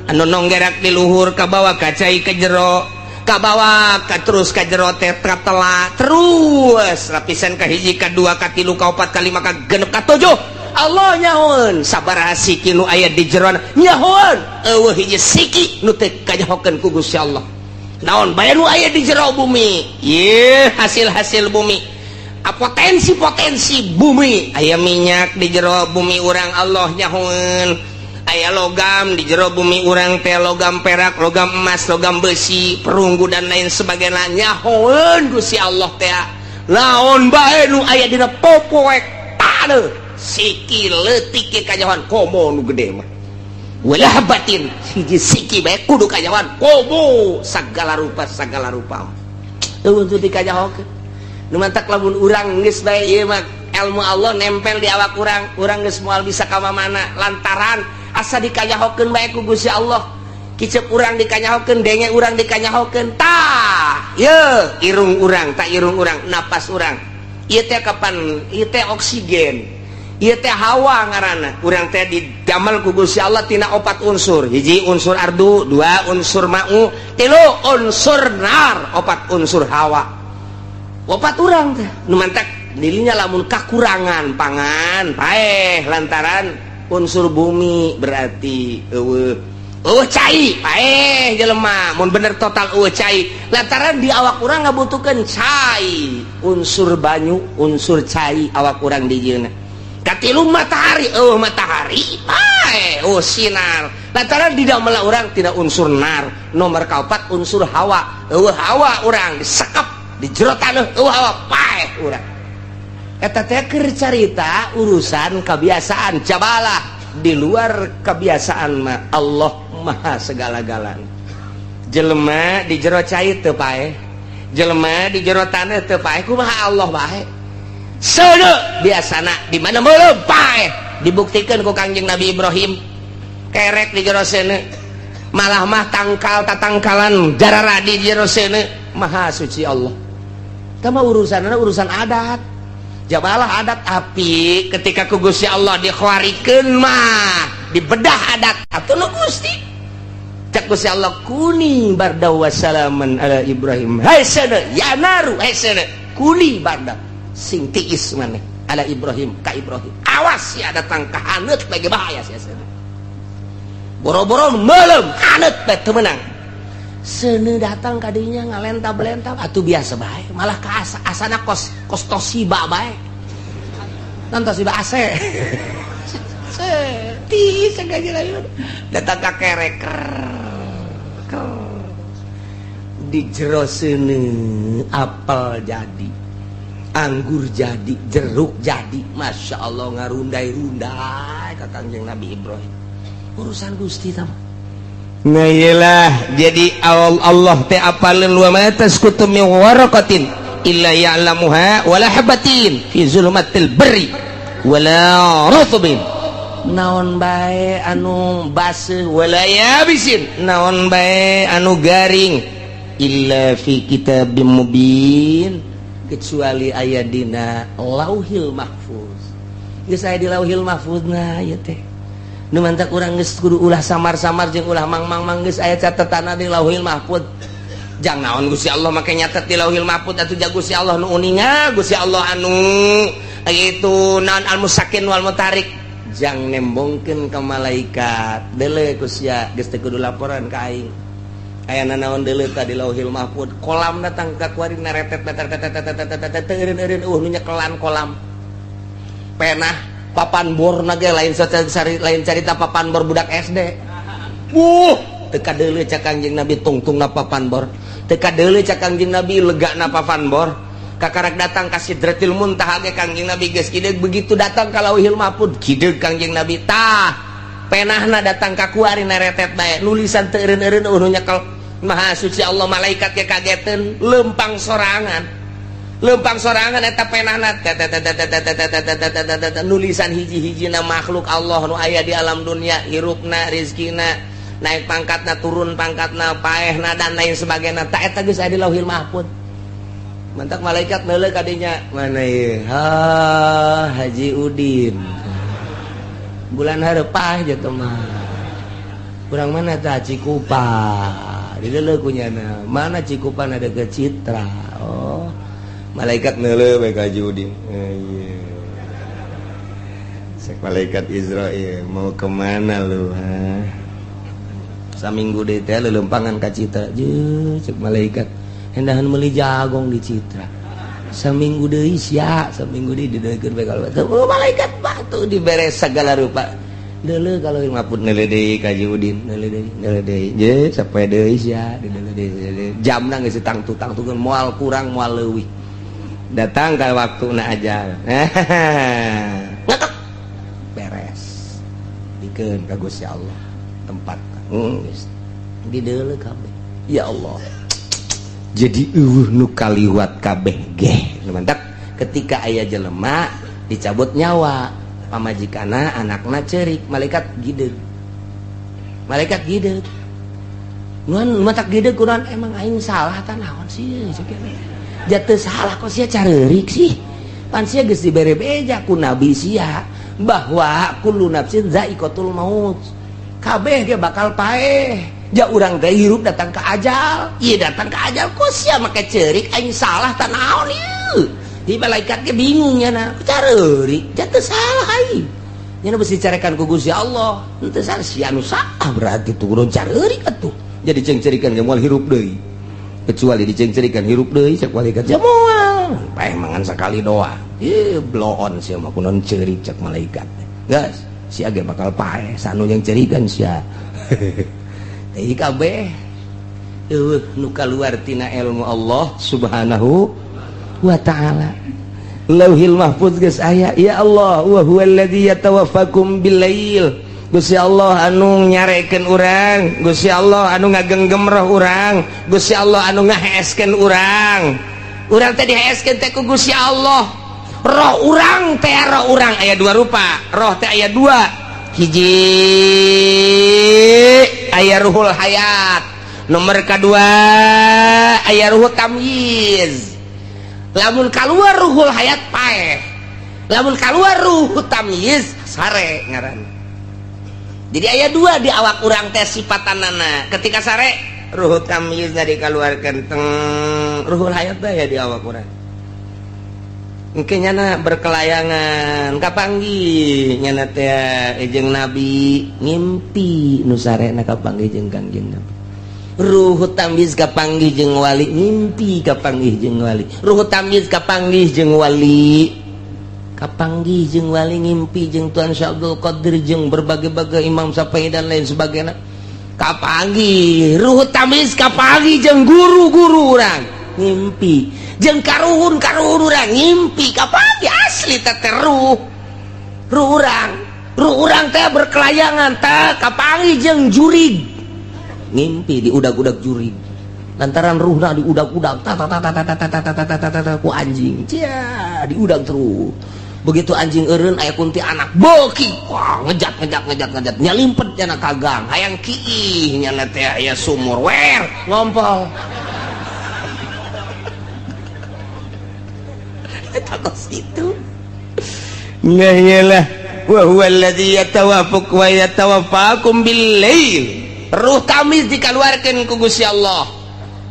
anu nonggerak di luhur, kabawa kacai ke jero, kabawa ka terus ka jero teh tela terus lapisan ka hiji, ka dua, ka tilu, ka opat, ka lima, ka genep, ka tujuh. Allah nyahoan sabaraha siki nu aya di jero, nyahoan eueuh hiji siki nu teu kanyahokeun ku Gusti Allah. Naon bae nu aya di jero bumi ye, hasil-hasil bumi, potensi-potensi bumi, aya minyak di jero bumi urang, Allah nyahoan aya logam di jero bumi urang teh, logam perak, logam emas, logam besi, perunggu, dan lain sebagainya. Nyahoan Gusti Allah teh naon bae nu aya dina popoek taneuh, siki leutik ge kanyahoan, komo nu gede mah. Wala habbatin, hiji siki bae kudu kanyahoan, komo sagala rupa, sagala rupa eueuh teu dikanyahokeun. Nu mantak lamun urang geus bae ieu mah ilmu Allah nempel di awak urang, urang geus moal bisa ka mana lantaran asa dikanyahokeun bae ku Gusti Allah. Kicep urang dikanyahokeun, denge urang dikanyahokeun, tah ye irung urang, tak irung urang, napas urang ieu teh kapan ieu teh oksigen, ieu teh hawa ngaranna. Urang teh didamel ku Gusti Allah tina opat unsur: hiji unsur ardu, dua unsur ma'u, tilu unsur nar, opat unsur hawa. Opat urang teh nu mantak dirinya lamun kakurangan pangan paeh lantaran unsur bumi, berarti eueuh eueuh cai paeh jelema. Mun bener total eueuh cai lantaran di awak urang ngabutuhkeun cai, unsur banyu, unsur cai awak urang di jieuna. Katilu matahari, eueuh matahari paeh, eueuh sinar lantaran di dalam urang tidak unsur nar. Nomor kaopat unsur hawa, eueuh hawa urang disekep di jero taneuh, eueuh hawa paeh urang. Eta teh keur carita urusan kebiasaan. Jabalah di luar kebiasaan mah Allah maha segala-galana. Jelema di jero cai teu paeh, jelema di jero taneuh teu paeh, kumaha Allah bae? Seuneu biasana di mana meuleum paeh. Dibuktikan ku Kangjeng Nabi Ibrahim, kerek di jero seuneu, malah mah tangkal tatangkalan jararadi di jero seuneu. Maha suci Allah. Tama urusan urusan adat, jabalah adat api ketika ku Gusti Allah dikhawarikeun mah dibedah adat atuh nu Gusti. Cek Gusti Allah, kuni barda wassalaman ala Ibrahim. Hai seuneu ya naru, hai seuneu, kuni barda, sing tiis maneh, ala Ibrahim, ka Ibrahim. Awas ya datang ka haneut lagi bahaya sia seuneu. Boro-boro meuleum, haneut bae teu meunang. Seuneu datang kadinya ngalentab-lentab atuh biasa bae, malah ka asa, asana kos kos Toshiba bae. Non Toshiba AC. Ti sengaja datang ka kerek di jero seuneu, apel jadi, anggur jadi, jeruk jadi. Masya Allah, ngarundai-rundai ka Kangjeng Nabi Ibrahim. Urusan Gusti tama. Nah iyalah, jadi awal Allah teh apaleun wa ma tasqutu min waraqatin illa ya'lamuha wala habatin fi zulumatil barri wala rutbin, naon bae anu baseuh, wala yabisin, naon bae anu garing, illa fi kitabim mubin, kecuali aya dina Lauhil Mahfuz. Geus aya di Lauhil Mahfuzna ieu teh. Nu mantak urang geus kudu ulah samar-samar jeung ulah mang-mang-mang geus aya catetanna di Lauhil Mahfuz. Jang naon Gusti Allah make nyatet di Lauhil Mahfuz atuh ja Gusti Allah nu uninga, Gusti Allah anu itu naon al-musakin wal mutarik. Jang nembongkeun ka malaikat. Deuleu ku sia geus teu kudu laporan ka aing. Aya nanaon deuleu tadi Lauhil Mahfuz. Kolam datang ka kuari naretet tetet eureun-eureun eueuh nu nyekelan kolam. Penah papan bor na ge lain lain carita papan bor budak SD. Teu kadeuleu cak Kangjeng Nabi tungtungna papan bor. Teu kadeuleu cak Kangjeng Nabi legana papan bor. Kakarak datang ka Sidratil Muntaha ge Kangjeng Nabi geus kideug, begitu datang ka Lauhil Mahfuz kideug Kangjeng Nabi. Tah penahna datang ka kuari naretet bae nulisan teu eureun-eureun eueuh nu nyekel. Maha suci Allah, malaikat ge kageteun lempang sorangan. Lempang sorangan eta penahna nulisan hiji-hijina makhluk Allah nu aya di alam dunia, hirupna, rizkina, naik pangkatna, turun pangkatna, paehna dan lain sebagainya. Ta eta geus aya di Lauhil Mahfuz. Mantak malaikat neuleuh kadinya, mana ieu? Ha, Haji Udin. Bulan hareup gitu mah. Kurang mana tah Cikupa. Dideuleu kunyana. Mana Cikupa ada ke Citra. Oh. Malaikat neuleuh bae ka Haji Udin. Iya. Sek malaikat Israel mau kemana lu? Ha? Saminggu deui teh leuleumpangan ka Citra. Jeung cek malaikat hendahan meuli jagong di Citra. Saminggu deui sia, saminggu deui dideuleukeun bae kalau oh, malaikat batu dibere segala rupa. Deuleu kalau maput neuleuh deui ka Haji Udin, neuleuh deui, neuleuh deui. Je sapoe deui sia, dideuleuh deui. Jamna geus tangtu-tangtukeun moal kurang moal leuwih. Datang ka waktuna ajal. Ngetok. Beres. Dikeun ka Gusti Allah tempat. Geus dideuleuh kabeh. Ya Allah. Jadi eueuh nu kaliwat kabeh geh. Mantap ketika aya jelema dicabut nyawa, pamajikana anakna cerik, malaikat gideug. Malaikat gideug. Nuan matak gideug kunaon emang aing salah tah naon sih jatuh salah kok sia careurik sih. Pan sia geus dibere beja ku nabi sia bahwa kullu nafsin zaiqatul maut. Kabeh ge bakal paeh. Ja urang teh hirup datang ke ajal. Ieu datang ke ajal kok sia make ceurik aing salah tah naon ieu. Di malaikat ge bingung nya na careurik jatuh salah aing. Nya besi dicarekan ku Gusti Allah. Henteu salah sia nu salah berarti turun careurik atuh. Jadi cengcerikan ge moal hirup deui. Kecuali dicengcerikan hirup deui cek malaikat sia moal. Paeh mangan sakali doang. Ih bloon sia mah kunaon ceurik cek malaikat. Geus sia ge bakal paeh sanu yang cerikan sia. Jadi kabeh eueuh nu kaluar tina ilmu Allah Subhanahu wa ta'ala. Lauhil Mahfuz geus aya, ya Allah wa huwallazi yatawaffakum billail. Gusti Allah anu nyarekeun urang, Gusti Allah anu ngagenggem roh urang, Gusti Allah anu ngaheeskeun urang. Urang teh diheeskeun teh ku Gusti Allah. Roh urang teh roh urang aya dua rupa, roh teh aya dua. Hiji aya ruhul hayat, nomor kedua aya ruhul tamyiz. Lamun keluar ruhul hayat paeh, lamun keluar ruh tamyiz sare ngaran. Jadi aya dua di awak urang teh sifatanana. Ketika sare ruh tamyiz dikeluarkan teng ruhul hayat teh ya di awak urang. Engke nyana berkelayangan kapanggih nyana teh jeung nabi ngimpi nu sarena kapanggih jeung Kangjeng Nabi. Ruh tamyiz kapanggih jeung wali ngimpi kapanggih jeung wali. Ruh tamyiz kapanggih jeung wali. Kapanggih jeung wali ngimpi jeung Tuan Syekh Abdul Qadir jeung berbagai-bagai Imam Syafi'i dan lain sebagainya. Kapanggih ruh tamyiz kapanggih jeung guru-guru urang ngimpi jeung karuhun-karuhun urang ngimpi kapanggih asli teh ruh ruh urang teh berkelayangan teh kapanggih jeung jurig ngimpi di udag-udag jurig lantaran ruhna diudag-udag ta ta ta ta ta ta ta ta ta ta ta ku anjing cia diudag terus. Begitu anjing eureun aya kunti anak beuki wah ngejat ngejat ngejat ngejat nyalimpet nyana ka gang hayang kiih nyana teh aya sumur wer ngompol. Eta kos kitu. Nah, iyalah, wa huwa alladzi yatawaffaq wa yatawaffakum bil lail. Ruh tamyiz dikaluarkeun ku Gusti Allah.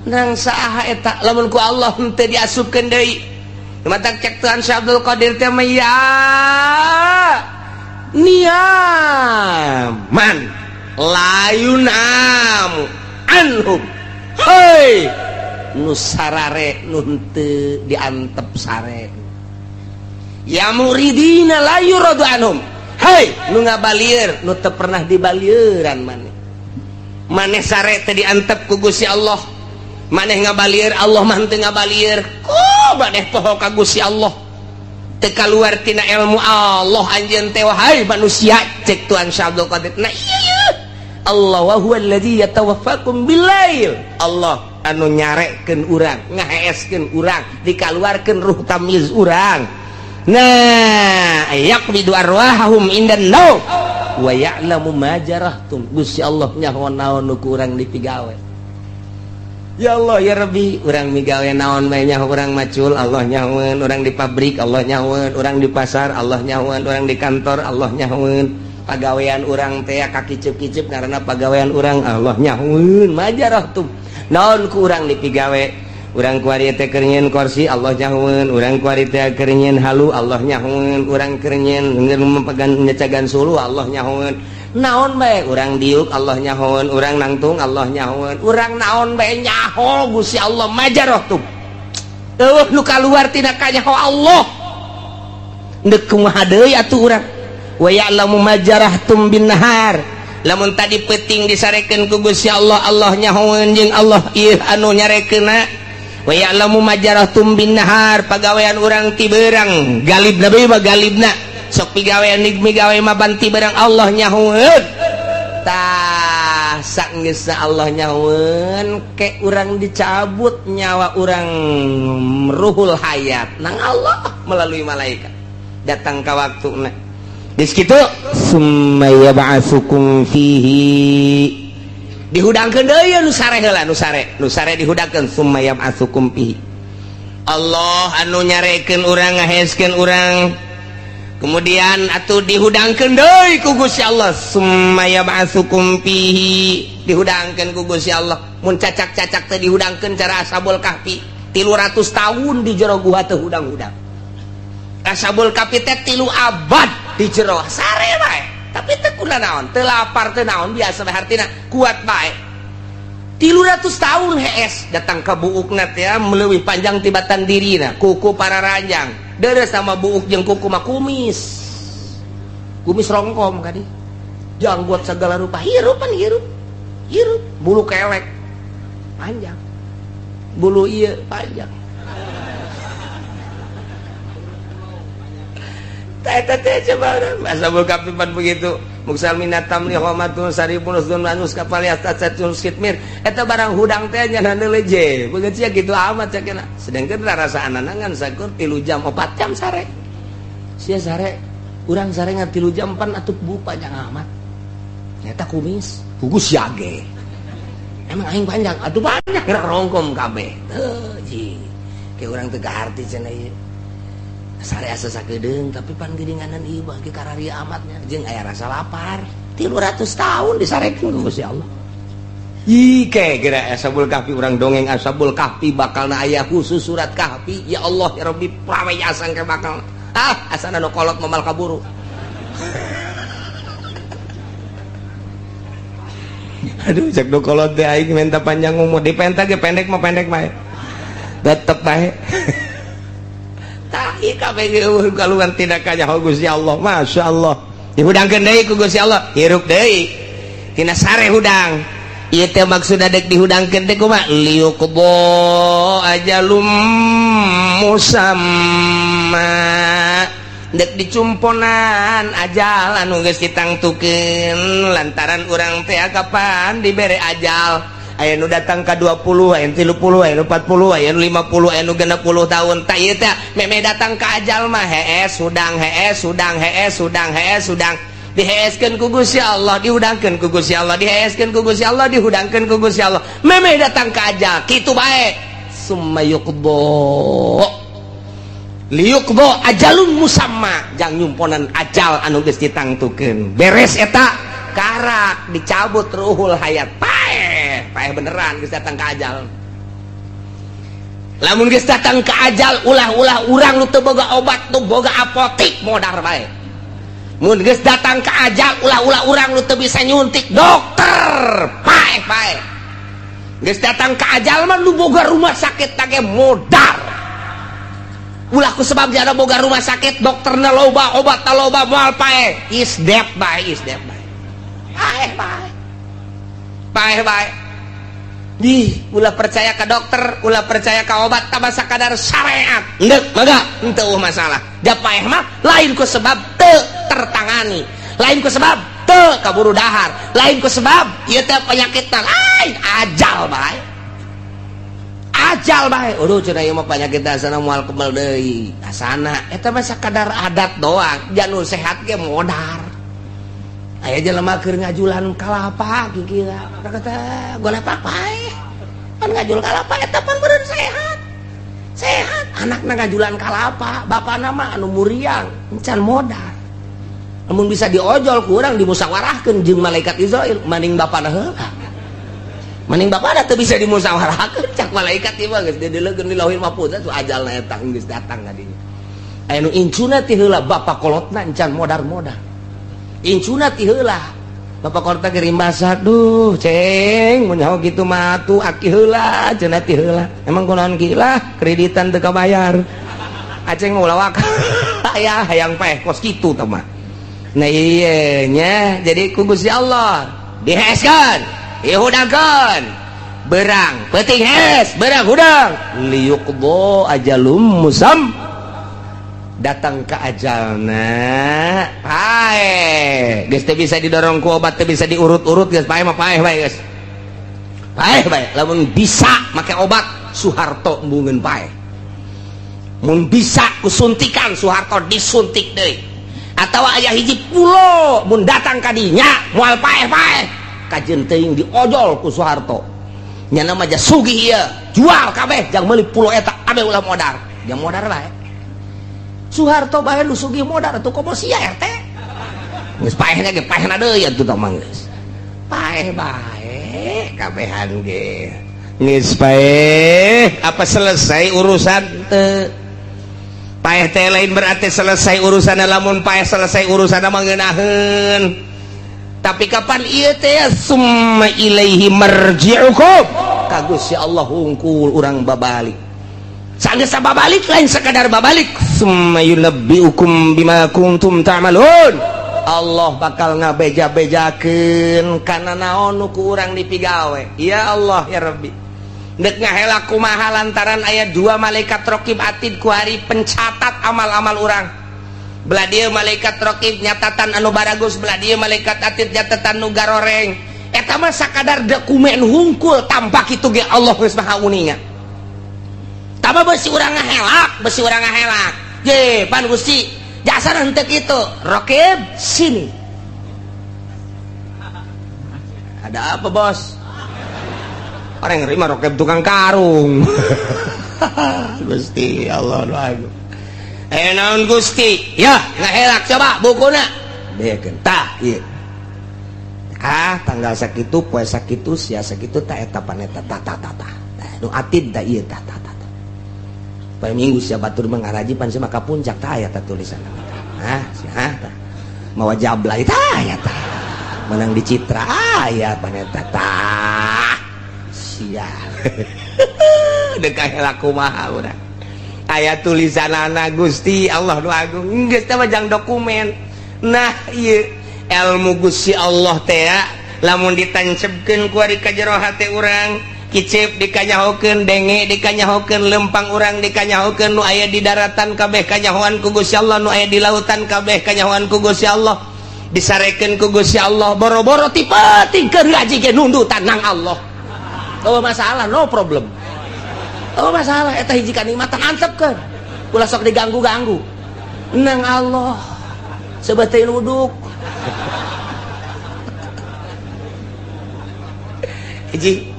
Nang saha eta lamun ku Allah henteu diasupkeun deui? Matak cek Tuhan Syekh Abdul Qadir teh mah, ya niyaman la yunamu anhum. Hei, nu sarare nu henteu diantep sare. Ya muridina la yuradu anhum. Hei, nu ngabalieur nu teu pernah dibalieuran. Maneh maneh sare teu diantep ku Gusti Allah. Maneh ngabalieur, Allah mah henteu ngabalieur. Ku maneh poho ka Gusti Allah, teu kaluar tina ilmu Allah anjeun teh, wahai manusia, cek Tuhan Syekh Abdul Qadir. Nah, iya, Allah, wa huwa alladzi yatawaffakum bilail. Allah anu nyarekeun urang, ngaheeskeun urang, dikaluarkeun ruh tamyiz urang. Nah, yaqbidu arwahahum indan naum wa ya'lamu ma jarahtum. Gusti Allah nyaho naon nu ku urang dipigawe. Ya Allah ya Rabbi, urang migawe naon bae nyaho. Urang macul, Allah nyahoeun. Urang di pabrik, Allah nyahoeun. Urang di pasar, Allah nyahoeun. Urang di kantor, Allah nyahoeun. Pagawean urang teh kakiceup-kiceup karena pagawean urang, Allah nyahoeun. Majarahtum, naon ku urang dipigawe. Urang kuari teh keur nyieun kursi, Allah nyahoeun. Urang kuari teh keur nyieun halu, Allah nyahoeun. Urang keur nyieun memegan nyecagan suluh, Allah nyahoeun. Naon bae urang diuk, Allah nyahoeun. Urang nangtung, Allah nyahoeun. Urang naon bae nyaho Gusti Allah. Majarahtum, eueuh nu kaluar tina kanyaho Allah. Deuk kumaha deui atuh urang? Wa ya'lamu ma jarahtum bin nahar. Lamun tadi peuting disarekeun ku Gusti Allah, Allah nyahoeun jeung Allah ieu anu nyarekeunna. Wa ya'lamu ma jarahtum bin nahar, pagawean urang ti beurang, galibna bae mah, galibna sok pigawean migawe mah banti beurang, Allah nyahoeun. Tah, sanggeusna Allah nyahoeun, ke urang dicabut nyawa urang, ruhul hayat nang Allah melalui malaikat datang ka waktuna. Geus kitu, summa yab'atsukum fihi, dihudangkeun deui nu sare heula, nu sare, nu sare dihudangkeun. Summa yab'atsukum fihi, Allah anu nyarekeun urang, ngaheeskeun urang, kemudian atuh dihudangkeun deui ku Gusti Allah. Summa yab'atsukum fihi, dihudangkeun ku Gusti Allah. Mun cacak-cacak teh dihudangkeun cara Ashabul Kahfi, 300 tahun di jero gua teu hudang-hudang. Ashabul Kahfi teh 3 abad di jero, sare bae, tapi teu kuna naon, teu lapar, teu naon, biasa bae, hartina kuat bae. 300 tahun hees, datang ke buukna teh meleuwih panjang tibatan dirina, kuku pararanjang, deres sama buuk jeung kuku mah, kumis kumis rongkom kadi, janggot segala rupa, hirup pan hirup hirup, bulu kelek panjang, bulu iya panjang. Eta teh coba Ashabul Kahfi pan begitu. Muksal minat tamli homatun saribun usdun manus kapal yastatun skitmir. Eta barang hudang teh nya leje. Begitu ya, gitu amat cakena. Sedangkan rasa ngan sakur 3 jam 4 jam sare. Sia sare, urang sare ngan 3 jam pan atuh bu panjang amat. Nyata kumis, pugus yage. Emang aing panjang, atuh panjang gerak rongkom kabeh. Teu ji. Kayak urang teu kaharti cenah ieu. Sare asa sakedeung, tapi pan geuninganan ieu bagi kararia amatnya jeung aya rasa lapar. 300 tahun disarekeun ku Gusti Allah. Ih, ke geura Ashabul Kahfi, urang dongeng Ashabul Kahfi bakalna aya khusus surat Kahfi. Ya Allah ya Rabbi, prawe asang ke bakal. Ah, asana nu kolot momal kaburu. Aduh, cek nu kolot teh aing minta panjang umur, dipenta ge pendek mah pendek bae. Tetep bae. Tah, ieu kabeh eueuh kaluar tina kanyaho Gusti Allah. Masya Allah. Dihudangkeun deui ku Gusti Allah, hirup deui. Tina sare hudang. Ieu teh maksudna dek dihudangkeun teh kumaha? Liyuqdo ajalum musamma. Dek dicumponan ajal anu geus ditangtukeun, lantaran urang teh kapan dibere ajal. Aya nu datang ka 20, aya nu 30, aya nu 40, aya nu 50, aya nu 60 tahun. Tah, ieu teh meme datang ka ajal mah hees hudang, hees hudang, hees hudang, hees hudang, diheeskeun ku Gusti Allah, dihudangkeun ku Gusti Allah, diheeskeun ku Gusti Allah, dihudangkeun ku Gusti Allah, meme datang ka ajal kitu bae. Summa yuqdo Liyuqdha ajalun musamma, jang nyumponan ajal anu geus ditangtukeun. Beres eta karak dicabut ruhul hayat, paeh paeh beneran geus datang ka ajal. Lamun geus datang ka ajal, ulah-ulah urang nu teu boga obat, nu boga apotik, modar bae. Mun geus datang ka ajal, ulah-ulah urang nu teu bisa nyuntik dokter, paeh paeh. Geus datang ka ajal mah nu boga rumah sakit tage modar. Ulah ku sebab jada boga rumah sakit, dokterna loba, obatna loba, moal paeh. Is dead bae, is dead bae. Paeh bae. Paeh bae. Di ulah percaya ke dokter, ulah percaya ke obat, tambah sakadar syariat. Endek, mangga, henteu masalah. Da paeh mah lain ku sebab teu tertangani, lain ku sebab teu kaburu dahar, lain ku sebab ieu teh penyakit lain, ajal bae. Ajal bae. Aduh cenah ieu mah penyakit asana moal kebal deui. Asana eta mah sakadar adat doang, anu sehat ge modar. Aya jelema keur ngajulan kalapa kikira kata golepak paeh. Pan ngajul kalapa eta pan beureun sehat. Sehat anakna ngajulan kalapa, bapana mah anu muriang encan modar. Lamun bisa diojol ku urang dimusyawarahkeun jeung malaikat Israil, maning bapana heula. Maning bapana teu bisa dimusyawarahkeun cak malaikat ieu mah geus dideulekeun di Lauhil Mahfuz tuh ajalna eta geus datang ka dinya. Aya nu incuna ti heula bapa kolotna encan modar-modar. Incuna ti heula bapak kolotna ge rimbasa, duh ceng mun nyaho kitu mah atuh aki heula cenah ti heula. Emang kunaon ki lah kreditan teu kabayar. Aceng mah ulah waka aya hayang paeh kos kitu tah mah. Nah iya nya jadi ku Gusti Allah diheskeun, dihudangkeun. Berang peuting hes, berang hudang. Liyuqdha ajalum musam, datang ke ajalna paeh. Geus teu bisa didorong ku obat, teu bisa diurut-urut, geus paeh mah paeh bae geus. Paeh bae. Lamun bisa make obat Soeharto embungeun paeh. Mun bisa ku suntikan Soeharto disuntik deui. Atawa aya hiji pulo mun datang ka dinya moal paeh-paeh. Kajeun teuing diojol ku Soeharto. Nyana mah sugih ieu, jual kabeh jang meuli pulo eta kabeh ulah modar. Jang modar bae. Soeharto bae nu sugih modar atuh komo sia RT. Geus paehna ge paehna deui atuh tah mah geus. Paeh bae kabehan ge. Geus paeh, apa selesai urusan teu? Paeh teh lain berarti selesai urusan, lamun paeh selesai urusan mah ngeunaheun. Tapi kapan ieu teh summa ilaihi marji'ukum. Ka Gusti Allah hungkul urang babalik. Sanggeus babalik lain sekadar babalik, summa yunabbiukum bima kuntum ta'malun. Allah bakal ngabeja-bejakeun kana naon nu ku urang dipigawe. Ya Allah ya Rabbi. Dek ngahela kumaha lantaran aya dua malaikat raqib atid ku hari pencatat amal-amal urang. Belah dieu malaikat raqib nyatatan anu baragus, belah dieu malaikat atid nyatatan nu garoreng. Eta mah sakadar dokumen hungkul tanpa kitu ge Allah geus maha uninga. Tama besi urang ngahelak, besi urang ngahelak. Ye, pan Gusti, jasa henteu kitu. Raqib sini. Ada apa, Bos? Orang yang nerima raqib tukang karung. Gusti Allah agung. Naon Gusti? Ya, ngahelak coba bukuna. Bekeun tah ieu. Ah, tanggal sakitu, poe sakitu, sia sakitu tah eta paneta tah tah tah tah. Nu atid tah ieu tah tah tah. Poe Minggu sia batur mangaraji pan sia maka puncak tah aya tah tulisan. Hah, sia tah. Mawa jablay tah aya tah. Menang di Citra aya paneta tah. Sia. Deuk kahelak kumaha urang. Aya tulisanana Gusti Allah nu agung. Geus teh mah jang dokumen. Nah, ieu ilmu Gusti Allah teh lamun ditancepkeun ku ari ka jero hate urang, kicep dikanyahokeun, denge dikanyahokeun, lempang urang dikanyahokeun, nu aya di daratan kabeh kanyahoan ku Gusti Allah, nu aya di lautan kabeh kanyahoan ku Gusti Allah, disarekeun ku Gusti Allah, boro-boro ti peuting keur ngaji ge nundutan nang Allah. Oh masalah, no problem. Oh masalah eta hiji kanikmatan antepkeun. Ulah sok diganggu-ganggu. Nang Allah sebagai nuduk. Hiji.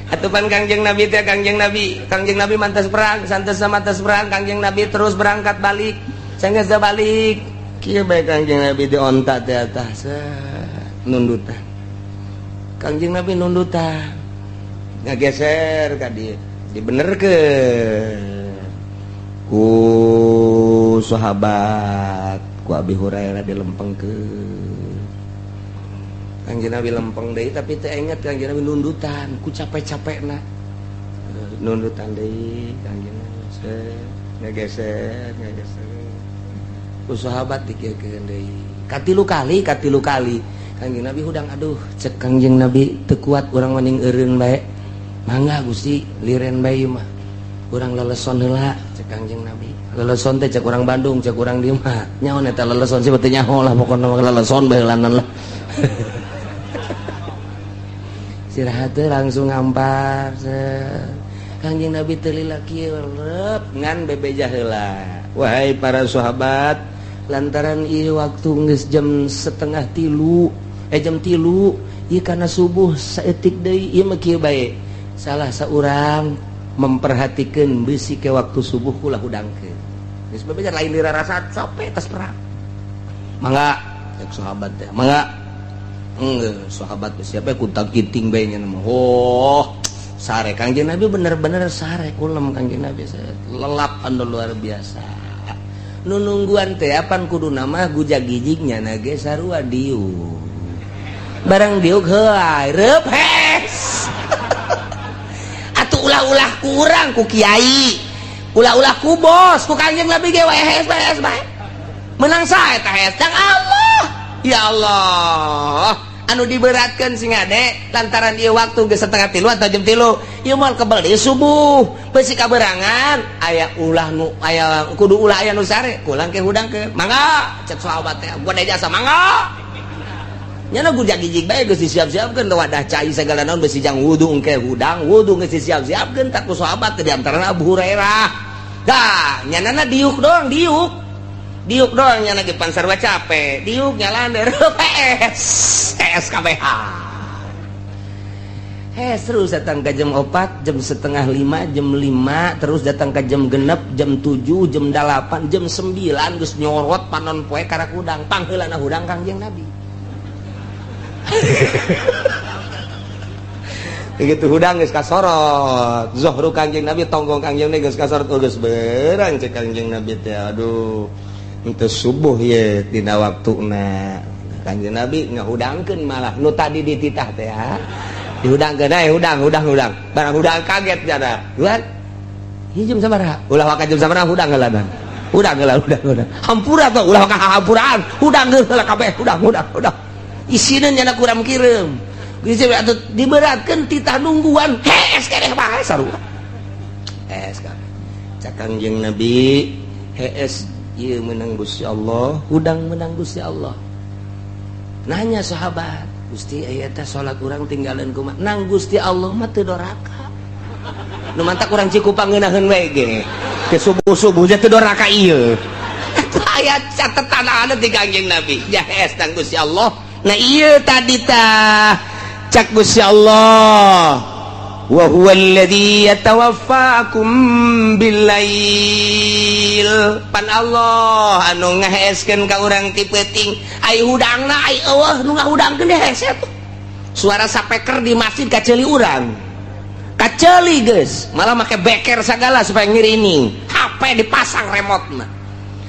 Atupan Kangjeng Nabi teh, Kangjeng Nabi, Kangjeng Nabi mantas perang, santos mantas perang, Kangjeng Nabi terus berangkat balik. Sanggeus balik, kieu bae Kangjeng Nabi di onta teh atas nundutan. Kangjeng Nabi nundutan. Ngageser ka dieu, dibenerkeun ku sahabat, ku Abi Hurairah dilempengkeun. Kangjeng Nabi lempeng deui, tapi teu inget Kangjeng Nabi nundutan ku capek-capekna. Nundutan deui Kangjeng Nabi, ngageser, ngageser. Ku sahabat dikieukeun deui. Katilu kali, katilu kali. Kangjeng Nabi hudang, aduh, cek Kangjeng Nabi teu kuat urang mending eureun bae. Mangga Gusti, liren bae ieu mah. Urang leleson heula cek Kangjeng Nabi. Leleson teh cek urang Bandung, cek urang dieu mah. Nyaho eta leleson sih teu nyaho lah, pokona mah leleson bae heulanan lah. Istirahat teh langsung ngampar. Kangjeng Nabi teu lila kieu rep ngan bebeja heula. Wahai para sahabat, lantaran ieu waktu geus jam setengah tilu, jam 3, ieu kana subuh saeutik deui, ieu mah kieu bae. Salah saurang memperhatikan bisi ke waktu subuh ulah hudangkeun. Geus bebeja lain dirarasa capek tas perang. Mangga cek sahabat teh, mangga. Enggeus sahabat teh siapa kuntang kinting bae nya mah. Oh, sare Kangjeng Nabi bener-bener sare kulem Kangjeng Nabi lelap anu luar biasa. Nu nungguan teh apan kuduna mah gujag-gijig nyana ge sarua diuk. Barang diuk heuay reup hes. Atuh ulah-ulah kurang ku kiai, ulah-ulah ku bos, ku Kangjeng Nabi ge wae hes bae hes bae. Menang sae tah hes cang Allah. Ya Allah, anu diberatkan sing ade lantaran ieu waktu geus setengah tilu atau jam 3, ieu moal kebel deui subuh. Beusi kaberangan aya ulah nu aya kudu ulah aya nu sare, kulang ke hudang ke. Mangga cek sahabat teh, gua jasa mangga. Nyana gujag-gijig bae geus disiap-siapkeun wadah cai segala naon besi jang wudu engke hudang, wudu geus disiap-siapkeun tak ku sahabat teh di antarana Abu Hurairah. Dah, nyanana diuk doang, diuk. Diuk doang nyana ge pan sarua capek, diuk nyalander PS, SKBH. Hes terus datang ke jam 4, jam setengah 5, jam 5, terus datang ke jam 6, jam 7, jam 8, jam 9 geus nyorot panon poe karak hudang, pangheulana hudang Kangjeng Nabi. Begitu hudang geus kasorot, zohru Kangjeng Nabi, tonggong Kangjeng Nabi geus kasorot, oh, geus berang cek Kangjeng Nabi teh, aduh, henteu subuh ye dina waktuna. Kangjeng Nabi ngahudangkeun malah nu tadi dititah teh ya. Dihudangkeun aya hudang, hudang, hudang. Barang hudang kaget jana. Duan. Ieu jam sabaraha? Ulah waka jam sabaraha hudang heula dan. Hudang heula, hudang, hudang. Hampura tuh, ulah waka hampuraan. Hudang heula kabeh, hudang, hudang, hudang. Isina nyana kurang kirim. Geus atuh diberatkeun titah nungguan. Hees keneh bae sarua. Hees kabeh. Cak Kangjeng Nabi, hees ieu meunang Gusti Allah, hudang meunang Gusti Allah. Nanya sahabat, Gusti aya teh salat urang tinggalan kumaha? Nang Gusti Allah mah teu doraka. Nu mantak urang Cikupang ngeunaheun we ge. Ke subuh-subuh teh teu doraka ieu. Eta aya catetan anu ti Kangjeng Nabi. Ja hees nang Gusti Allah. Nah ieu tadi tah cak Gusti Allah, wa huwa alladzi yatawaffakum billail. Pan Allah anu ngaheeskeun ka urang ti peuting, ai hudangna ai eueuh nu ngahudangkeun hese tuh. Suara sapeker di masjid kaceuli urang. Kaceuli geus, malah make beker sagala supaya ngirining. HP dipasang remote-na.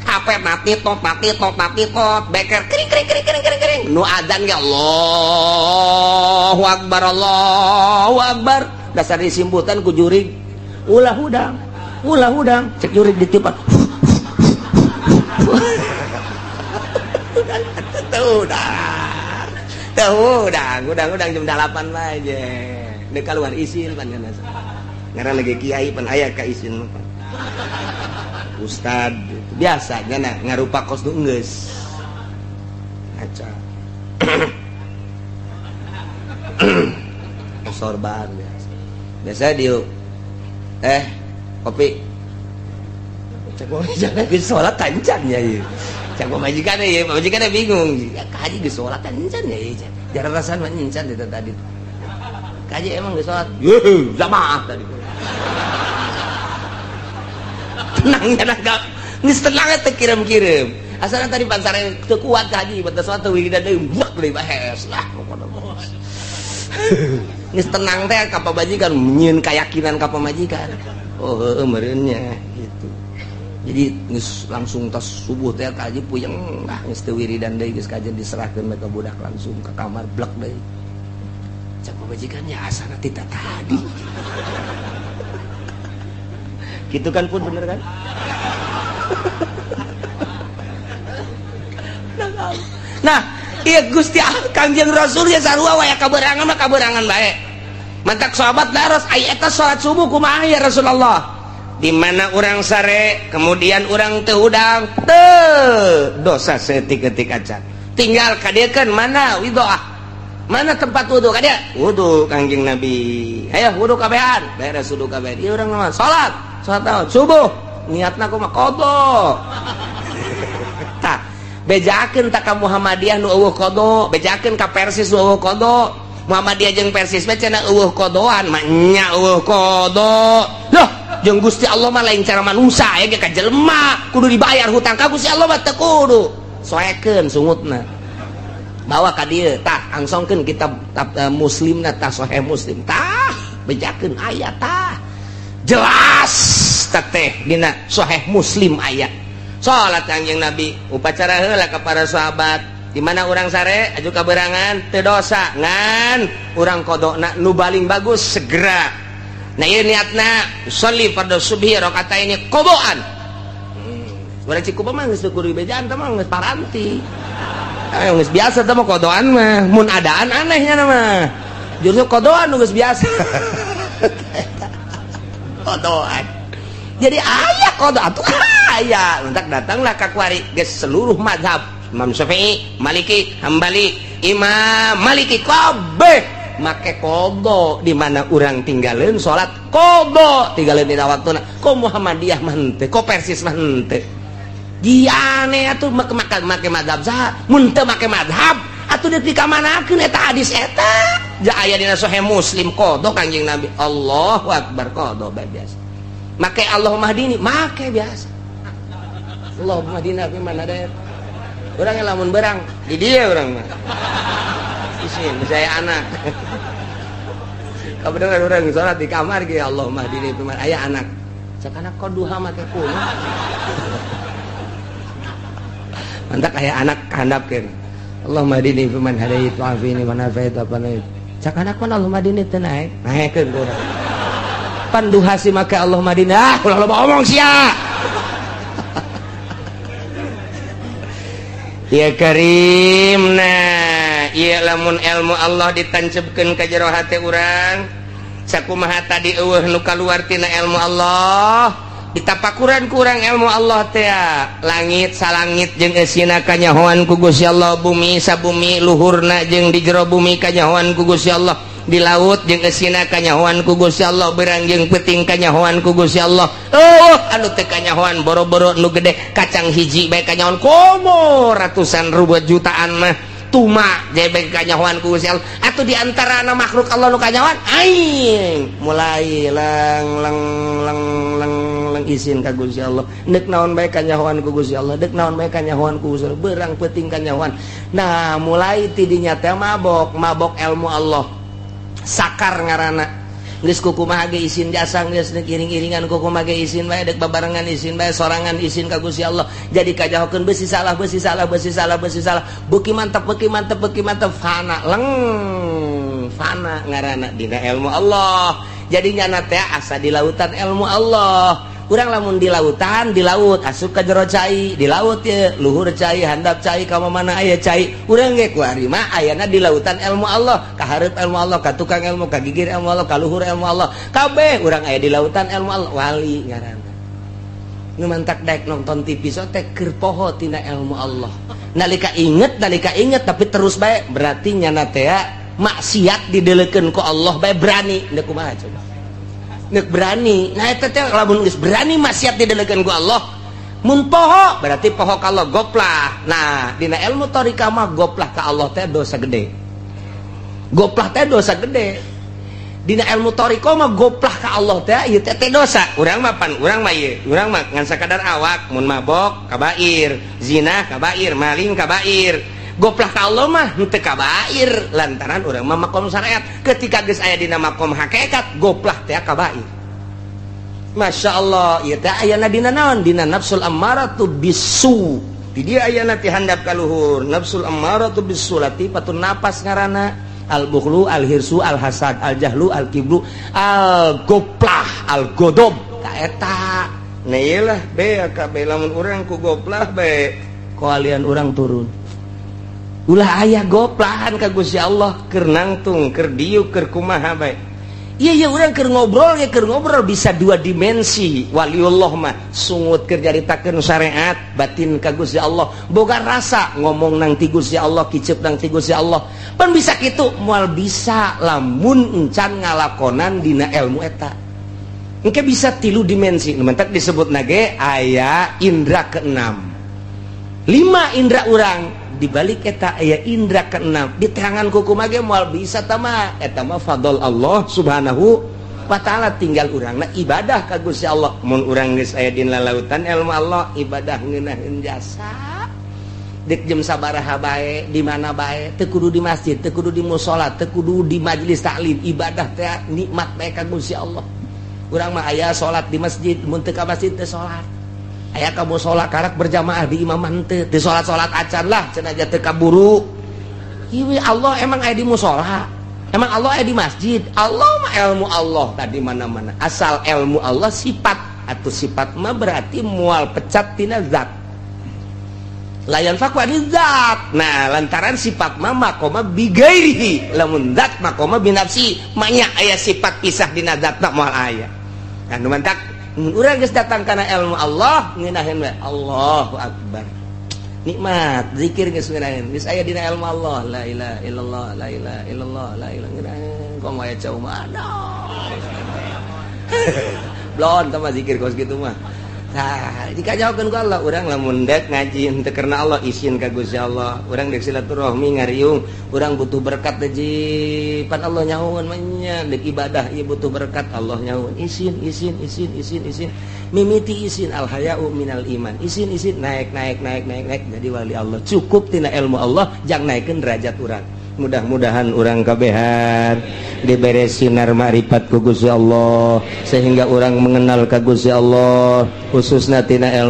HP mati tot mati tot mati tot beker kering kering kering kering kering kering nu adzan ge Allahu akbar Allahu akbar dasar disimputan ku jurig ulah hudang cek jurig ditipan teu hudang hudang hudang jam 8 bae je deuk kaluar isin pan ngaran lagi kiai pan aya ka isin pan ustad biasanya nah ngarupa kos nu geus ngaca sorban biasa biasa diuk kopi cek majikan geus salat tancan ya ieu cek majikan ieu majikan bingung ya ka haji geus salat tancan ya ieu jarang rasaan mah encan eta tadi Kaji emang geus salat. Yeuh, jamaah tadi. Tenangnya dah geus tenang teh kirim-kirim. Asalna tadi pansare teu kuat ka haji, batas salat wiridan deui buak deui bahes lah pokona. Geus tenang teh ka pamajikan, nyieun keyakinan ka pamajikan. Oh heueuh meureun nya gitu. Jadi geus langsung tos subuh teh ka haji puyeng lah geus teu wiridan deui, geus kajen diserahkeun ka budak langsung ke kamar blek deui. Cak pamajikannya asana tita tadi. Gitu kan pun bener kan? Nah, iya Gusti Kangjeng Rasul ya sarua wae kaberangan mah kaberangan bae. Mantak sahabat daros ai eta salat subuh kumaha ya Rasulullah? Di mana urang sare, kemudian urang teu hudang, teu dosa saeutik-eutik acan. Tinggal kadiekeun mana widoah. Mana tempat wudu ka dia? Wudu Kangjeng Nabi. Ayo wudu kabehan, beres wudu kabehan. Ieu urang mah salat, salat naon? Subuh. Niatna kumaha? Qada. Tah, bejakeun tak ka Muhammadiyah nu eueuh qada, bejakeun ka Persis nu eueuh qada. Muhammadiyah jeung Persis mah cenah eueuh qadoan, mah nya eueuh qada. Loh, jeung Gusti Allah mah lain cara manusia ya ge ka jelema, kudu dibayar hutang ka Gusti Allah mah teu kudu. Soekeun sungutna. Bawa ka dieu, tah angsongkeun kitab Muslimna tah Sahih Muslim. Tah, bejakeun aya tah. Jelas teh dina Sahih Muslim aya. Salat Kangjeng Nabi upacara heula ka para sahabat. Di mana urang sare aju kaberangan teu dosa ngan urang qadona nu paling bagus segera. Nah ieu niatna sholli fardhu subhi rakaataini qadaan. Urang Cikupa mah geus kudu dibejaan teh mah geus paranti. Geus biasa teh mah qadaan mah, mun adaan anehnya mah. Justru qadaan nu geus biasa. Qadaan. Jadi aya qada atuh aya. Entak datanglah ka kuari geus seluruh mazhab Imam Syafi'i, Maliki, Hambali, Imam Maliki kabeh make qada di mana urang tinggalin salat qada tinggalin dina waktuna. Ko Muhammadiyah mah henteu, ko Persis mah henteu. Diane atuh make make mazhab saha? Mun teu make mazhab atuh deuk dikamanakeun eta hadis eta? Ja aya dina Sahih Muslim qada Kangjeng Nabi. Allahu akbar qada bae biasa. Make Allahumma hdini, make biasa. Allahumma hdina fi man hadait. Urang lamun berang di dieu urang mah. Isin saya anak. Kabeneran urang salat di kamar ge Allahumma hdini fi man aya anak. Cak anak kok duha make kumaha. Mantak aya anak handapkeun. Allahumma hdini fi man hadait wa afini man afait apa naik. Cak anak mah Allahumma hdini teu naek, naekeun ku urang. Panduha si make Allahumma hdini, ah ulah loba omong sia. Ya Karim, nah ieu lamun ilmu Allah ditancepkeun ka jero hate urang, sakumaha tadi eueuh nu kaluar tina ilmu Allah, ditapakuran ku urang ilmu Allah teh langit salangit jeung eusina kanyahoan ku Gusti Allah, bumi sabumi luhurna jeung di jero bumi kanyahoan ku Gusti Allah, di laut jeung eusina kanyahoan ku Gusti Allah, berang jeung peuting kanyahoan ku Gusti Allah. Oh, anu teu kanyahoan boro-boro nu gede kacang hiji bae kanyahoan komo ratusan ribu jutaan mah tuma jebek kanyahoan ku Gusti Allah. Atuh di antara makhluk Allah nu kanyahoan aing mulai leng leng leng leng leng isin ka Gusti Allah. Deuk naon bae kanyahoan ku Gusti Allah, deuk naon bae kanyahoan ku Gusti Allah, berang peuting kanyahoan. Nah, mulai tidinya teh mabok, mabok ilmu Allah. Sakar ngaranna geus kukumaha ge isin jasa geus deuk iring-iringan kukumaha ge isin bae deuk babarengan isin bae sorangan isin ka Gusti Allah. Jadi kajahokeun beusi salah beusi salah beusi salah beusi salah beuki mantep beuki mantep beuki mantep fana leng fana ngaranna dina ilmu Allah. Jadi nyana teh asa di lautan ilmu Allah. Urang lamun di lautan di laut asup ka jero cai di laut ye luhur cai handap cai ka mana aya cai urang ge kuari mah ayana di lautan ilmu Allah, ka hareup ilmu Allah, ka tukang ilmu, ka gigir ilmu Allah, ka luhur ilmu Allah, kabeh urang aya di lautan ilmu Allah wali ngaranna. Nu mantak daek nonton TV so teh keur poho tina ilmu Allah. Nalika inget tapi terus bae berarti nyana teh maksiat didelekeun ku Allah bae berani deuk kumaha coba. Nek berani, nah eta teh lamun geus berani maksiat didelekeun ku Allah, mun poho berarti poho ka Allah goplah. Nah, dina ilmu thariqah mah goplah ka Allah teh dosa gede. Goplah teh dosa gede. Dina ilmu thoriqoh mah goplah ka Allah teh ieu teh teh dosa. Urang mah pan urang mah ieu, urang mah ngan sakadar awak mun mabok kabair, zina kabair, maling kabair. Goplah ka Allah mah henteu kabair lantaran urang mah makom syariat. Ketika geus aya dina makom hakikat, goplah teh kabair. Masya Allah, ieu teh ayana dina naon? Dina nafsul ammaratu bisu. Di dia ayana ti handap ka luhur, nafsul ammaratu bisu latifatun nafas ngaranna al bukhlu, al hirsu, al hasad, al jahlu, al kibru, al goplah, al godob. Ka eta. Nah iyalah be kabeh lamun urang ku goplah be koalian urang turun. Ulah aya goplahan ka Gusti Allah keur nangtung, keur diuk, keur kumaha bae. Iya iya urang keur ngobrol ya, keur ngobrol bisa dua dimensi. Waliullah mah sungut keur nyaritakeun syariat, batin ka Gusti Allah, boga rasa ngomong nang ti Gusti Allah, kicep nang ti Gusti Allah. Pan bisa kitu? Moal bisa lamun encan ngalakonan dina ilmu eta. Engke bisa tilu dimensi. Nu mentak disebut nage aya indra keenam. Lima indra urang, dibalik eta aya indra keenam. Di tangan kuku mage moal bisa tama eta mah fadl Allah Subhanahu wa Ta'ala. Tinggal urangna ibadah ka Gusti Allah. Mun urang geus aya dina lautan ilmu Allah, ibadah ngeunaheun jasa, dek jam sabaraha bae, di mana bae, teu kudu di masjid, teu kudu di musola, teu kudu di majelis taklim, ibadah teh nikmat bae ka Gusti Allah. Urang mah aya salat di masjid, mun teu ka masjid teu salat. Aya ka musola karak berjamaah, di imam henteu, teu salat-salat acan lah cenah, teu kaburu. Ieu Allah emang aya di musola? Emang Allah aya di masjid? Allah mah ilmu Allah tadi mana-mana. Asal ilmu Allah sifat atau sifat mah berarti mual pecat tina zat, la yanfakku zat. Nah, lantaran sifat mah makoma bigairihi, lamun zat makoma binafsi, manya aya sifat pisah dina zat moal aya. Nah, nu mantak mun urang geus datang kana ilmu Allah, ngeunaheun we, Allahu akbar, nikmat zikir geus ngeunaheun, geus aya dina ilmu Allah, la ilaha illallah, la ilaha illallah, la ilaha, ngeunaheun. Komo aya cau mah, aduh, blon tah zikir kos kitu mah. Nah, jika jawabkan ku Allah, urang lamun dek ngaji henteu karena Allah, isin ka Gusti Allah. Urang dek silaturahmi ngariung, urang butuh berkat teh pan Allah nyahoan mah nya, dek ibadah ieu butuh berkat, Allah nyahoan. Isin, isin, isin, isin, isin. Mimiti isin, al haya'u minal iman. Isin, isin, naik, naik, naik, naik, naik jadi wali Allah. Cukup tina ilmu Allah jang naikeun derajat urang. Mudah-mudahan urang kabehan diberi sinar makrifat ku Gusti Allah sehingga orang mengenal ka Gusti Allah, khususnya tina ilmu.